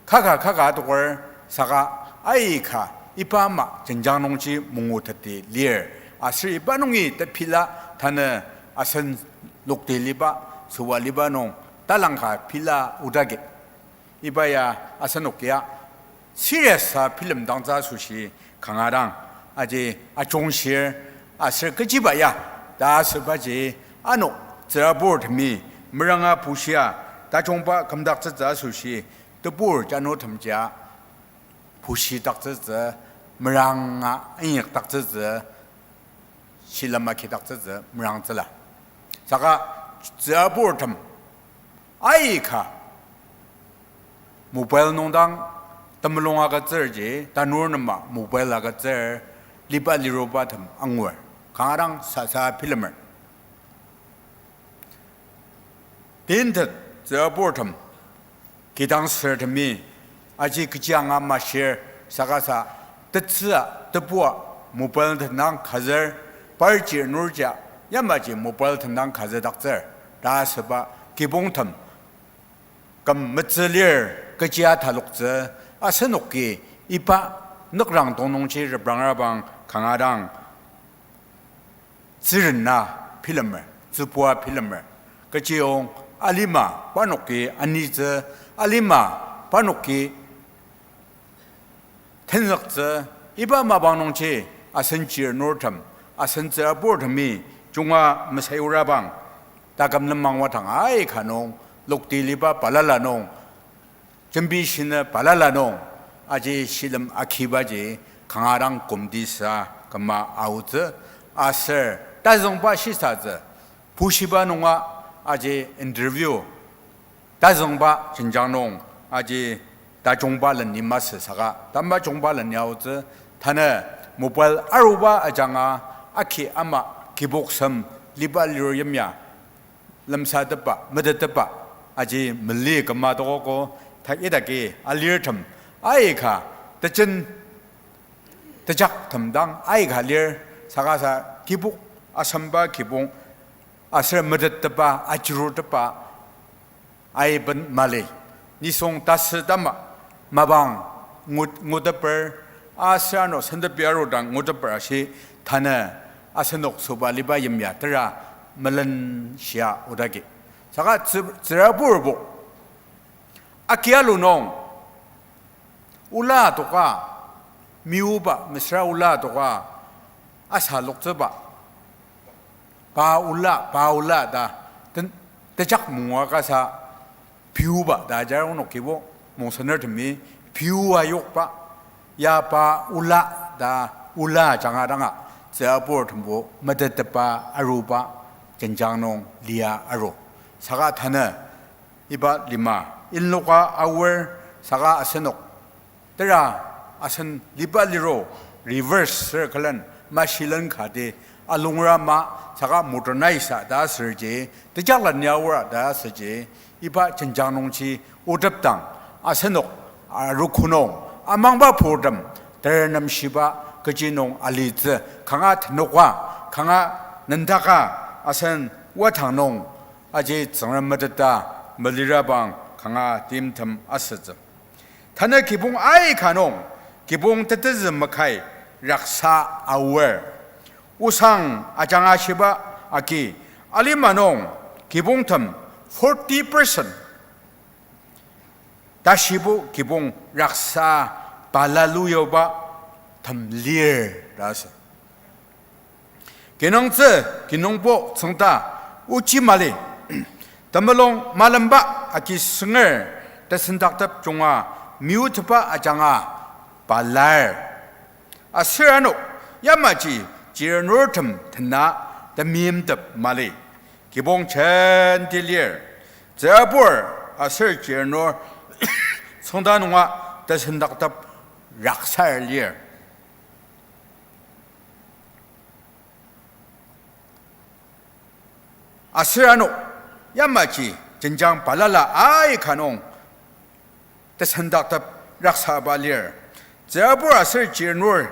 kaka kaka adoker, saka aika iba ama jenjang nungji munguteti lir, aser iba nungi tepela tanü asen lokti liba, süba liba nung talangka pela odagi. Iba ya asenok ya serious sa bilemdangtsü asoshi kanga dang, aji ajungshir aser kechiba ya ta asübaji, ano tsüraburtemi meranga bushia tajungba kümdaktsütsü asoshi tebur janotemjia bushidaktsütsü, meranga inyakdaktsütsü, shilem agidaktsütsü merangtsüla. Saka tsüraburtem aika mobile nung dang temulung agütsürji, tanur nema mobile agütsür, liba lirubatem angur. Kanga dang sasa bilemer. Tintet tsüraburtem, kidang sürtemi, aji kechi anga mashir, saka sa, tetsüa, tebua, mobile tendang kazür, parji nurja, yamaji mobile tendang kazüdaktsür ta asüba kibongtem küm metsü lir, kechia taloktsü, asenoki iba nükrang tongnungji reprangrabang kanga dang tsürena bilemer, tsübua bilemer. Kechiyong alima parnoki anitsü, alima parnoki tenzüktsü, iba mapang nungji asen chir nurtem, asen tsüraburtemi junga mesayurabang, taküm lenmang wadang aika nung, lokti liba balala nung, jembi shinü balala nung, aji shilem agibaji kanga dang kümdisa küma aotsü, aser tazüngba shisatsü, bushiba nunga aji interview, tazüngba jenjang nung aji tajungba leni masü saka, tamajungba leni aotsü, tanü mobile aruba ajanga aki ama kiboksem liba liru yimya lemsatepba, metetepba, aji meli küma tokogo, ta idaki alirtem, aika, tejen, tejaktem dang aika lir, saka sa kibok, asemba kibong, aser metetepba, ajurutepba, aiben mali, nisung tasü tama, mapang ngu-, nguteper, aser ano sentepi arudang nguteper ashi, tanü asenok süba liba yimya tera melen shia odagi. Saka tsü-, tsüraburbo, aki alu nung, ola toka, miuba mesüra ola toka, asa loktsüba, pa ola, pa ola ta, ten-, tejak mungua kasa, piuba ta ajar onokibo, mungsenertemi, piua yokba, ya pa ola ta, ola janga danga, tsüraburtembo metetepba aruba, jenjang nung lia aru. Saka tanü, iba lima, inloka aor saka asenok tera asen liba liro reverse circle-en mashilen kati alungra ma saka modernize ta asürji, tejaklen ya aor ta asüji, iba jenjang nungji otepdang asenok arogo nung amangba purtem terenemshiba kechi nung alitsü, kanga tenoka, kanga nendaka, asen wadang nung Aji Tsüngrem meteta melirabang kanga timtem asütsü. Tanü kibong aika nung, kibong tetezü makai raksa aor. Osang ajanga shiba agi, alima nung kibongtem forty percent tashibo kibong raksa balala yuba tem lir ta asü. Kinungtsü, kinungpo tsüngda ochi mali. Temulung malemba agi sünger tesendaktep junga meyutepba ajanga balar. Aser ano yamaji chirnurtem tena temeimtep mali. Kibong jenti lir. Tsürabur aser chirnur tsüngda nunga tesendaktep raksar lir. Aser ano yamaji jenjang balala aika nung tesendaktep raksaba lir. Tsürabur aser chirnur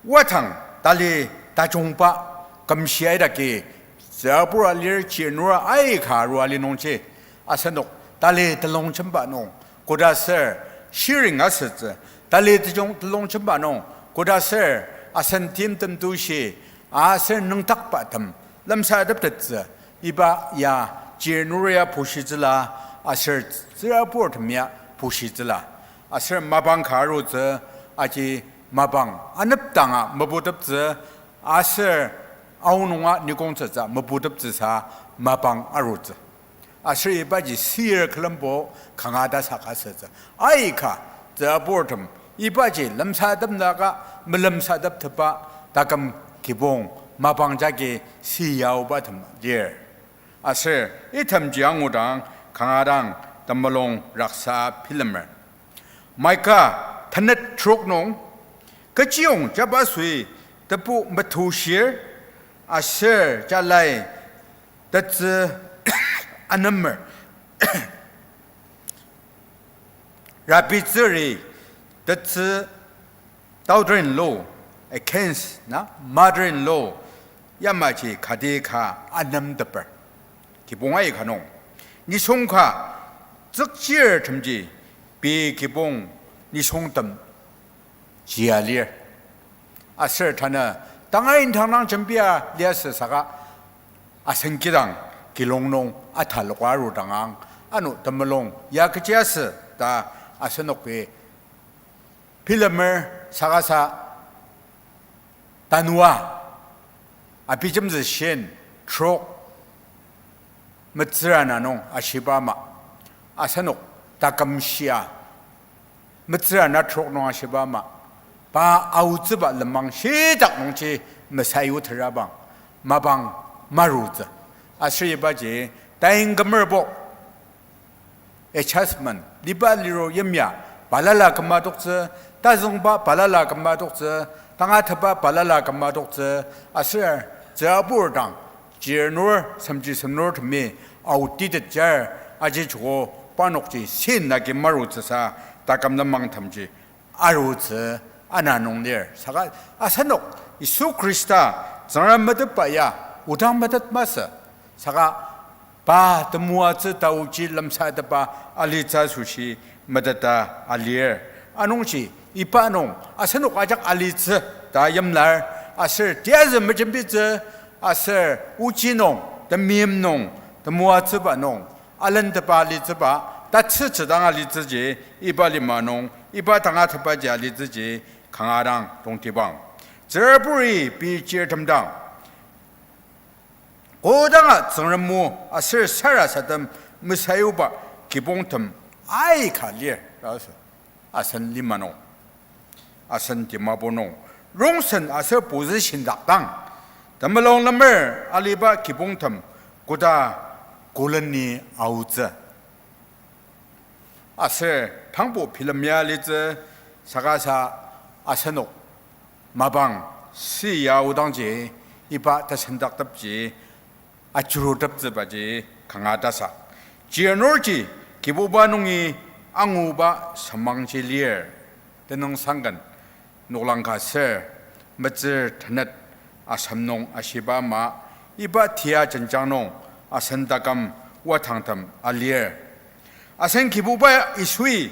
wadang tali tajungba kümshi aidagi, tsürabur alir chirnur aika arua li nungji, asenok tali telongjemba nung koda ser sharing asütsü, tali tejung telongjemba nung koda ser asen timtem tushi aser nüngdakbatem lemsateptettsü, iba ya chirnur ya bushitsüla, aser tsüraburtem ya bushitsüla. Aser mapang ka arutsü, aji mapang anepdanga meputeptsü, aser aonunga nikongtsütsü meputeptsüsa mapang arutsü. Aser ibaji sir külembo kanga tasak asütsü. Aika, tsürabur tem, ibaji lemsatepnaka melemsateptepa taküm kibong mapang jagi siyaobatem lir. Aser itemji angudang kanga dang temulung raksa bilemer. Mika tenet trok nung, kechiyong jabasoi tebu metushir, aser jalai tetsü anemer. Rabitsüri tetsü daughter-in-law against na mother-in-law yamaji kati ka anemteper. Kibong aika nung nisung ka tsükchirtemji pei kibong nisungtem jia lir. Aser tanü tangar indang dang jembia liasü saka asen kidang kilong nung ataloka arudangang, ano temulung ya kechiasü ta asenoki bilemer. Sakasa tanua abijemtsü shin trok metsürana nung ashiba ama, asenok taküm shia metsürana trok nung ashiba ama, pa aotsüba lenmang shitak nungji mesayuterabang mapang marutsü. Aser ibaji tain kümerbo adjustment, liba liro yimya balala küma toktsü, tazüngba balala küma toktsü, tangatetba balala küma toktsü, aser tsürabur dang, chirnur, semji semnurtemi outdated jar, aji joko parnokji sin agi marutsüsa, taküm lenmangtemji arutsü ana nung lir. Saka asenok Yisu Khrista Tsüngrem metetba ya odang metet masü. Saka pa temoatsü taoji lemsatepba alitsü asoshi meteta alir. Anungji iba nung asenok ajak alitsü ta yimlar, aser tiyazü mejembitsü, aser ochi nung, temeim nung, temoatsüba nung alentepa alitsüba, tatsütsü dang alitsüji, iba lima nung iba tangatetbaji alitsüji kanga dang tongtibang. Tsüraburi pei chirtem dang kodanga Tsüngrem o aser sarasadem mesayuba kibongtem aika lir ta asü. Asen lima nung, asen Dimapur nung, rongsen aser position dakdang temulung lemer aliba kibongtem koda koleni aotsü. Aser pangbo bilemya litsü, sakasa asenok mapang siya odangji iba tesendaktepji ajuruteptsübaji kanga tasak. Chirnurji Kibuba nungi anguba semangji lir. Tenüngsangken noklang ka ser, metsür tenet asem nung ashiba ama, iba tia jenjang nung asen taküm watangtem alir. Asen Kibuba Yisui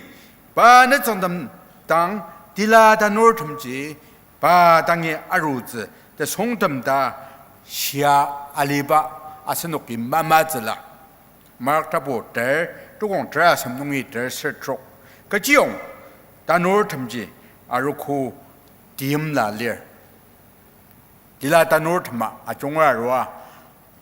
pa nütsüngtem dang tila tanurtemji pa dangi arutsü tesongtem ta shia aliba asenoki mamatsüla. Mark tapu ter, tukong ter asem nungi ter ser trok. Kechiyong tanurtemji arogo teimla lir. Tila tanurtema ajunger arua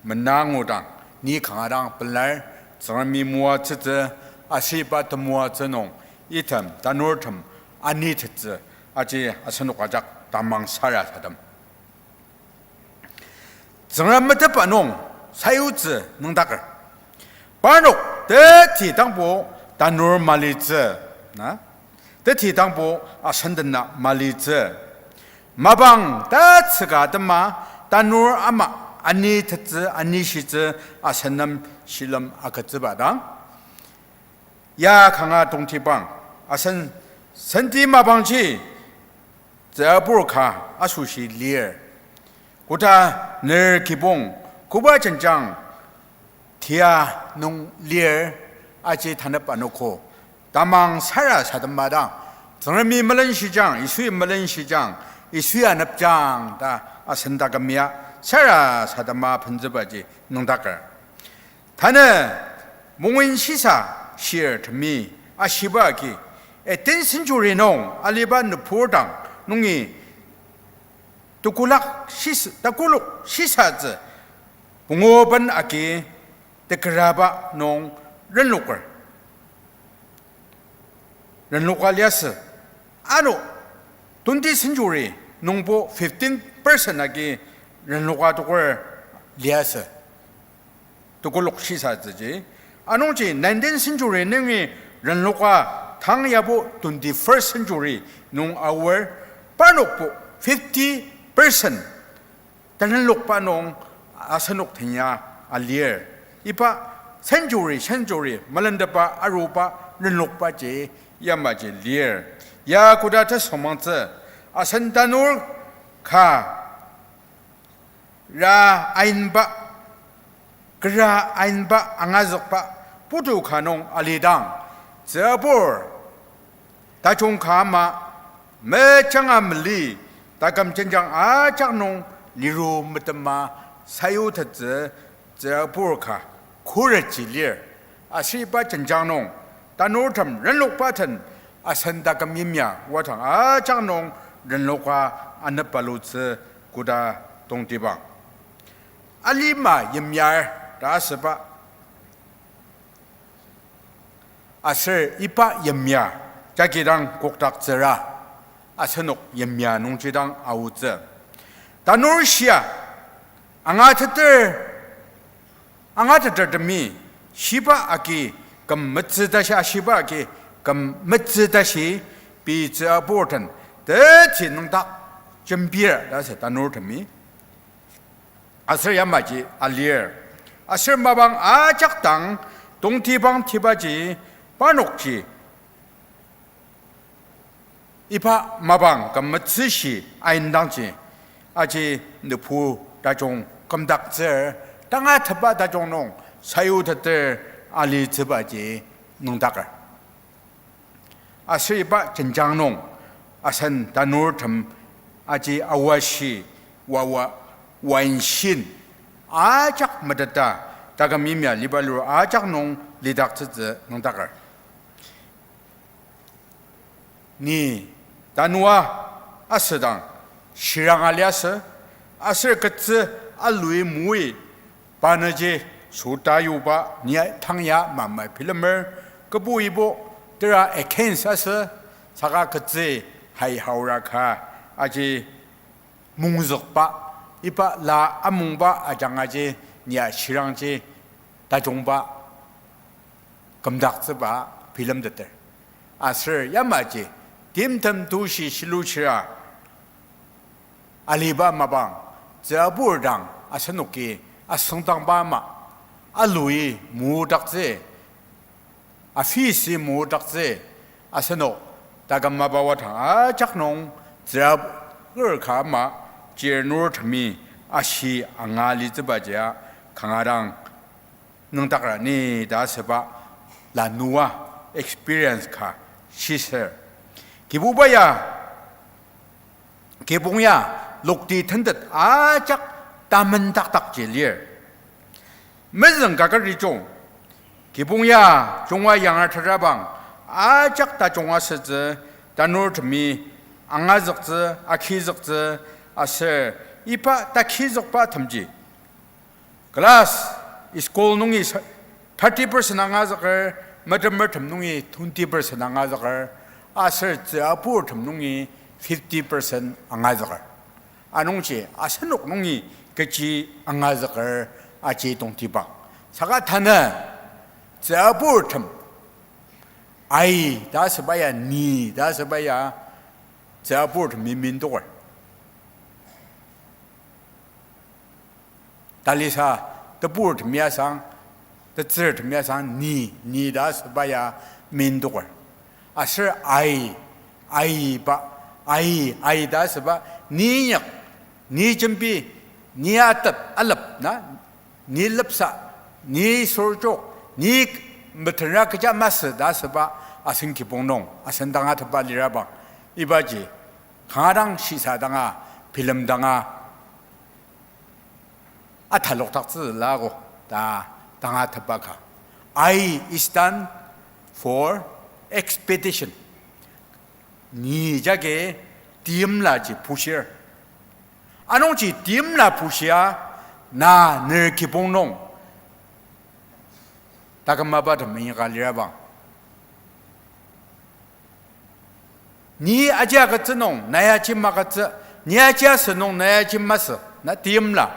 mena ngudang, ni kanga dang pelar, Tsüngremi moatsütsü, aser iba temoatsü nung, item tanurtem anitettsü, aji asenok ajak tamang sarasadem. Tsüngrem metetba nung sayutsü nüngdaker. Parnok teti dangbo tanur malitsü, na? Teti dangbo asendena malitsü. Mapang tatsüka atema tanur ama anitettsü, anishitsü, asen nem shilem agütsüba dang. Ya kanga tongtibang, asen senti mapangji tsübur ka asoshi lir. Koda ner kibong, koba jenjang tia nung lir, aji tanep anogo. Tamang sarasadema dang, Tsüngremi melenshijang, Yisui melenshijang, Yisui anepjang ta asen taküm ya sarasadema penzübaji nüngdaker. Tanü mungin shisa shirtemi ashiba agi, eighteenth century nung aliba nübur dang nungi tekolak shis-, tekolak shisatsü punguben agi tekeraba nung renloker. Renloka liasü. Ano twentieth century nungbo fifteen percent agi renloka toker liasü. Tekolak shisatsüji. Anungji nineteenth century nungi renloka tang yabo twenty-first century nung aor, parnokbo fifty percent terenlokba nung asenok tenya alir. Iba century, century melentepa aruba renlokbaji yamaji lir. Ya koda tesüngmangtsü, asen tanur ka ra ainba, kera ainba angazükba putu ka nung alidang, tsübur tajung ka ama, mejanga mali, taküm jenjang ajak nung liru metema sayutettsü tsübur ka khuretji lir. Aser iba jenjang nung tanurtem renlokba den asen taküm yimya wadang ajak nung renloka anepbalutsü koda tongtibang. Alima yimyar ta asüba. Aser iba yimya jagi dang kokdaktsüra, asenok yimya nungji dang aotsü. Tanur shia, angateter, angatetertemi shiba agi küm metsü tashi, ashiba agi küm metsü tashi, pei tsübur den teti nüngdak jembir ta sü tanurtemi. Aser yamaji alir. Aser mapang ajak dang tongtibang tibaji parnokji iba mapang küm metsüshi aindangji aji nübu tajung kümdaktsür, tangatetba tajung nung sayuteter alitsübaji nüngdaker. Aser iba jenjang nung asen tanurtem aji awashi, wawa, wanshin ajak meteta, taküm yimya libalur ajak nung lidaktsütsü nüngdaker. Ni tanua asüdang shiranga liasü, aser ketsü alui mui pa nüji süta yuba ni tang ya mama bilemer, kübok ibo tera against asü, saka ketsü hai haora ka aji mongzükba, iba la amungba ajanga ji nia shirangji tajungba kümdaktsüba bilemteter. Aser yamaji timtem tushi shilushira aliba mapang, tsübur dang asenoki asüngdangba ama, alui mudaktsü, afisi mudaktsü, asenok taküm mapa wadang ajak nung tsürabur ka ama, chirnurtemi ashi anga litsübajia kanga dang nüngdakra ni ta asüba lanua experience ka shiser. Kibuba ya, kibong ya, lokti tentet ajak tamendakdakji lir. Mezüng kaket rijung, kibong ya junga yangar tarabang, ajak tajung asütsü, tanurtemi angazüktsü, akizüktsü, aser iba takizükba temji class, school nungi sa-, thirty percent angazüker, metemertem nungi twenty percent angazüker, aser tsüaburtem nungi fifty percent angazüker. Anungji asenok nungi kechi angazüker aji tongtibang. Saka tanü tsüaburtem, I ta asüba ya, ni ta asüba ya, tsüaburtemi mindoker. Talisa, teburtemi asang, tetsürtemi asang, ni, ni ta asüba ya mindoker. Aser I, I ba, I, I ta asüba, ni inyak, ni jembi, ni atep, alep na, ni lepsa, ni sorjok, ni metenra kecha masü ta asüba asen kibong nung, asen tangatetba lirabang. Ibaji, kanga dang shisadanga, bilemdanga, atalokdaktsüla ko ta tangatetba ka. I is stand for expectation. Ni jagi teimlaji bushir. Anungji teimla bushia na ner kibong nung taküm mapa tem inyaka lirabang. Ni aji agütsü nung, nai aji magütsü, ni aji asü nung, nai aji masü, na teimla.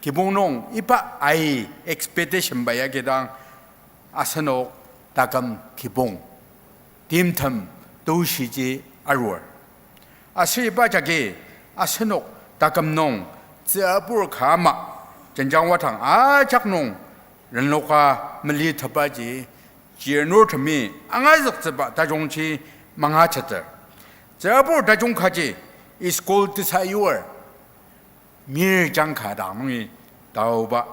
Kibong nung iba I expectation ba ya kidang asenok taküm kibong, timtem, tushiji arur. Aser iba jagi asenok taküm nung tsüabur ka ama, jenjang wadang ajak nung renloka melitepaji, chirnurtemi angazüktsüba tajungji mangateter. Tsüabur tajung kaji, school tesayur, mirjang ka dang nungi taoba.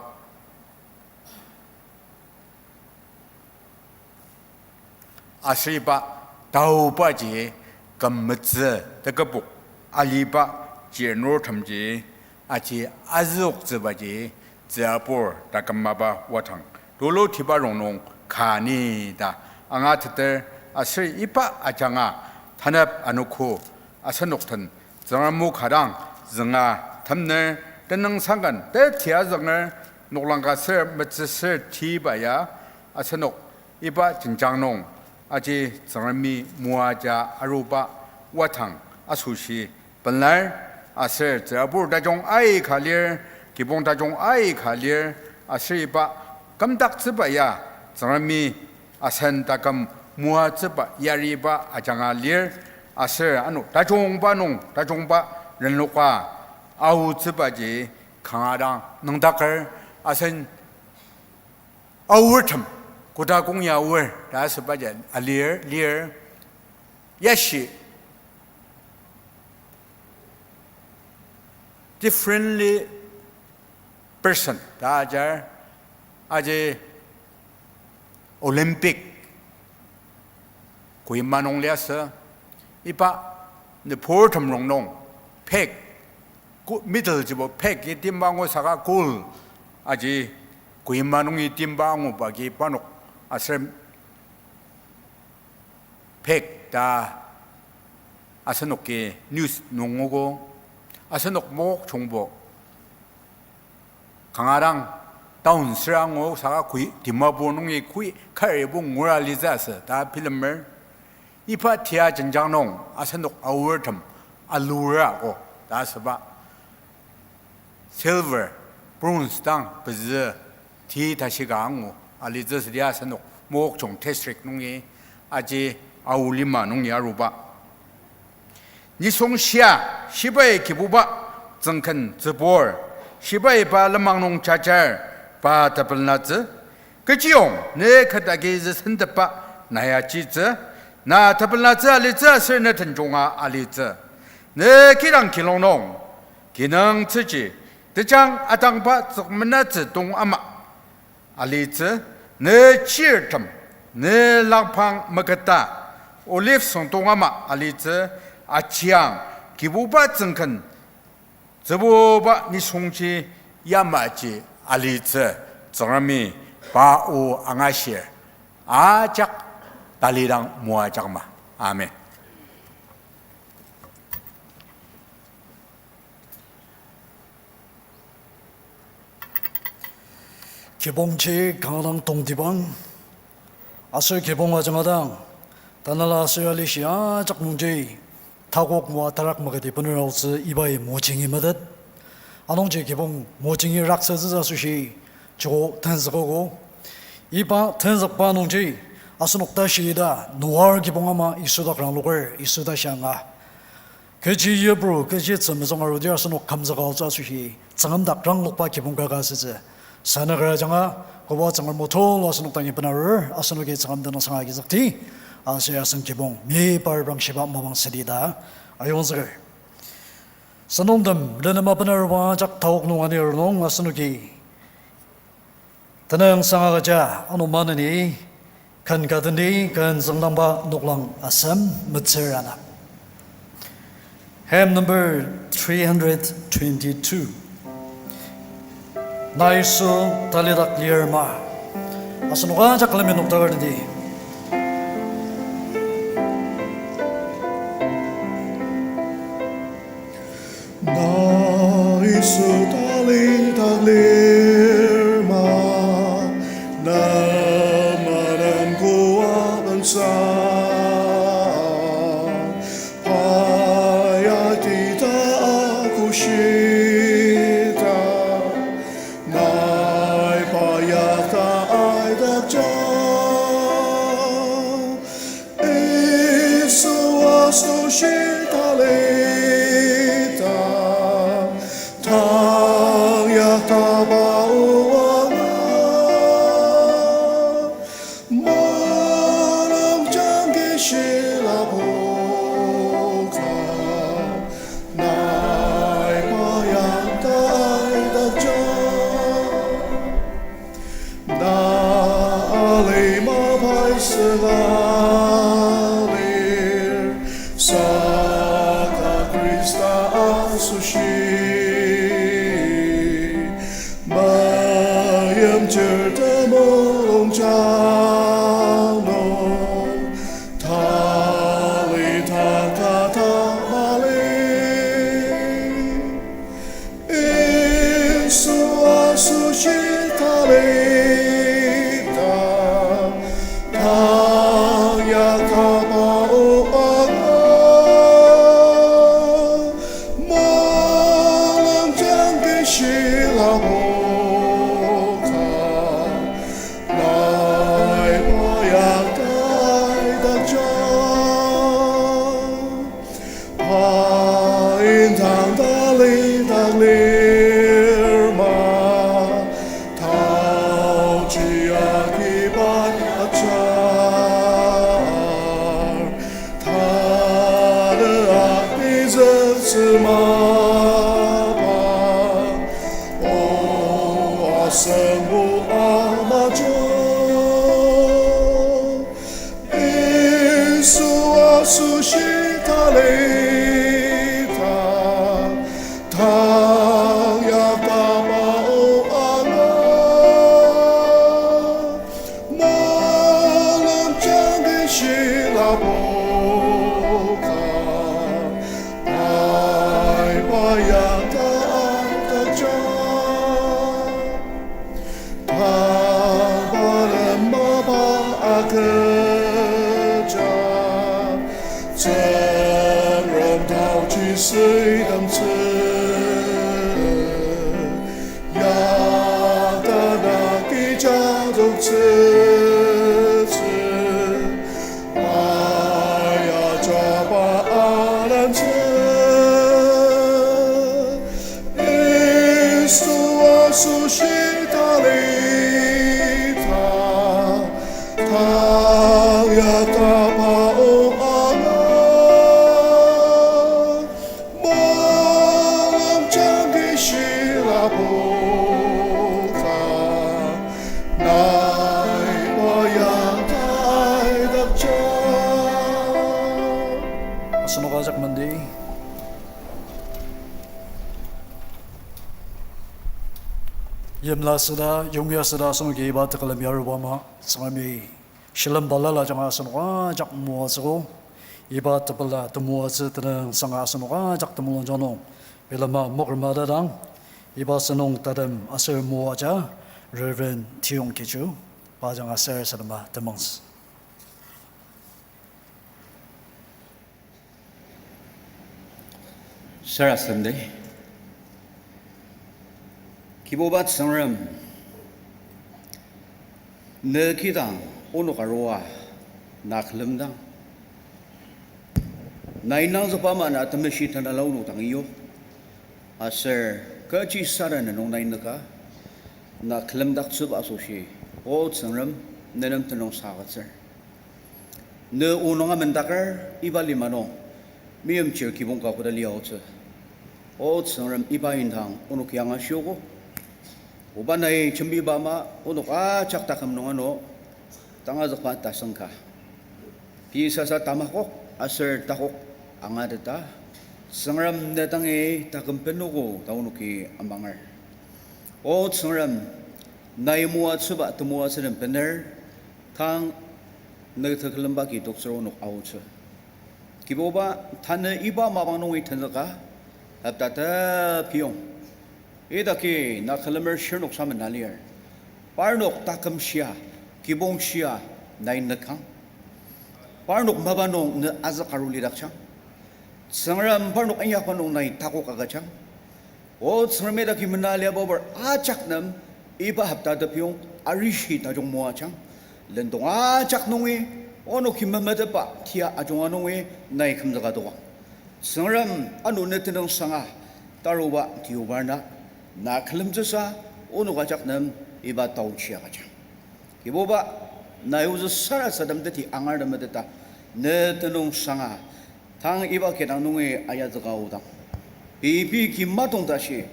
Aser iba taobaji küm metsü tekübok aliba chirnurtemji aji azüoktsübaji tsüabur taküm mapa wadang tulutiba rongnung ka ni ta angateter. Aser iba ajanga tanep anogo asenok den Tsüngrem o ka dang zünga temner, tenüngsangken teti azünger, noklang ka ser metsüsür tiba ya asenok iba jenjang nung aji Tsüngremi moaja aruba wadang asoshi pelar. Aser tsürabur tajung aika lir, kibong tajung aika lir, aser iba kümdaktsüba ya Tsüngremi asen taküm moatsüba yariba ajanga lir. Aser ano tajungba nung tajungba renloka aotsübaji kanga dang nüngdaker. Asen aortem, koda kong ya aor ta asübaji alir, lir. Yashi differently person ta ajar, aji Olympic Kohima nung liasü, iba nüburtem rongnung peg, ku-, middle jibo peg i timba angu saka gold aji Kohima nungi timba anguba agi parnok aser peg ta asenoki news nungogo, asenok Mokokchungbo kanga dang town süra angu saka koi Dimapur nungi koi karibo ngura litsü asü ta bilemer. Iba tia jenjang nung asenok aortem alura ko ta asüba silver, bronze dang pezü ti tashi ka angu alitsü südi asenok Mokokchung district nungi aji Ao lima nungi aruba. Nisung shia, shibai kibuba, tsüngken tsübur, shibai pa lenmang nung jajar, pa tepelenlatsü. Kechiyong, ne ket agi züsentepba, na ya jitsü. Na tepelenlatsü alitsü aser ne tenjunga alitsü. Ne kidang kilong nung kinungtsüji, tejang atangba tsükmenatsü tong ama. alitsü, ne chirtem, ne langpang meketa, olive süngdong ama alitsü, ajiang, Kibuba tsüngken, Tsübuba nisungji yamaji alitsü, Tsüngremi pa o angashir, ajak talidang moajangma. Amen. Kibongji kanga dang tongtibang, aser kibong ajanga dang, tanela aser alishi ajak nungji, takok moa tarak maketi bener aotsü ibai mojingi metet. Anungji kibong mojingi raksatsütsü asoshi, joko tenzükogo. Iba tenzükba nungji, asenok tashi ita Noah kibong ama Yisu dak rangloker, Yisu tashi anga kechi yipru, kechi tzümezüng arudir asenok kümzüka aotsü asoshi, Tsüngrem dak ranglokba kibong kaka asütsü. Sanaker ajanga, koba Tsüngrem motolo asenok dangi benarur, asenoki Tsüngrem tenüngsang agizükdi, aser asen kibong, mi par bang shiba mapang sedi ta, ayongzüker. Sentongtem, renema benaruba ajak taok nung anir nung asenoki tenüngsang agüja ano maneni, ken katendi, ken züngdangba noklang asem metsür ana. Hymn number three hundred twenty-two. Na Yisu talidak lir ma. Asenok ajak lemi noktaker tenti. Na Yisu talidak lir ma, na manang koa bensa, pa ya tita akoshita, nai pa ya ta aidakja. Yisu asoshi talita, tang ya taba o anga. Manang jangki shila poka, nai pa ya ta aidakja. Na alima pai sünga lir, saka Khrista asoshi, mayimchir temulung jang nung, tali taka ta mali. Yisu asoshi talita, tang ya taba o anga. Manang jangki shila poka, nai pa ya ta aidakja. Pa indang talidak lir ma, taochi agi pa ya ajar, tanü agi zütsü mapa, o asen o amajo. Yisu asoshi talita, tang ya taba o anga. Manang jangki shila poka, nai pa ya ta aidakja. Tang balem mapa agüja, Tsüngrem taochi süitemtsü, ya tanü kija toktsütsü, aya jaba alantsü. Yisu asoshi talita, tang ya taba o anga. Manang Ajak mendi. Yimla süda, yongya süda, asenoki iba tekülem yaruba ama, Tsüngremi shilem balala ajanga asenok ajak moatsüogo, iba tepela temoatsü tenüngsanga asenok ajak temulungjang nung bilema mokrema tadang, iba sentong tatem aser moaja Reverend Tiyong Kechu, pa ajanga sarasadema temengs. Sarasademdi. Kibuba Tsüngrem, ne kidang onok arua na külemdang, nai nangzükba ama na temeshi tanela onok dang iyo. Aser kechi sarasadem nung nai nüka, na külemdaktsüba asoshi, O Tsüngrem, ne nem tenüngsang agütsür. Ne o nung amendaker iba lima nung, meimchir kibong ka koda liaotsü. O Tsüngrem, iba indang onok yangashiogo. Oba nai jembiba ama onok ajak taküm nung ano, tangazükba tasüng ka, pei sasa tamakok aser takok angateta, Tsüngrem ne dangi taküm benogo ta onoki amanger. O Tsüngrem, nai moatsüba temoatsü den bener, tang ne tekülemba ki toktsür onok aotsü. Kibuba, tanü iba mapang nungi tenzüka, hopta tepiyong idaki na külemer shirnok samen na lir. Parnok taküm shia, kibong shia, nai nükang. Parnok mapa nung ne azükarulidakjang. Tsüngrem, parnok inyakba nung nai takok agüjang. O Tsüngrem, idaki mena liababar ajak nem iba hopta tepiyong arishi tajung moajang. Lendong ajak nungi, onoki memetetba tia ajunga nungi nai kümzüka adokang. Tsüngrem, ano ne tenüngsanga taruba tiobarna, na külemtsüsa onok ajak nem iba taochi agüjang. Kibuba, nai ozü sarasadem teti angar temeteta, ne tenüngsanga tang iba kidang nungi ayazüka aodang, pei pei ki matong tashi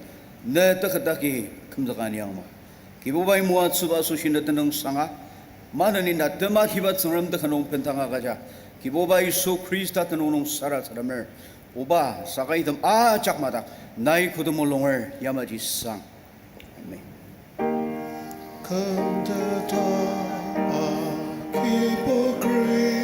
ne teketaki kümzüka aniangma. Kibubai moatsüba asoshi ne tenüngsanga, maneni na temakiba Tsüngrem teka nung bendang agüja, Kibuba Yisu Khrista tenüng nung sarasademer. Oba, saka item ajak madak nai kodamo lunger yamaji sang. Amen. Kümteta akiba kri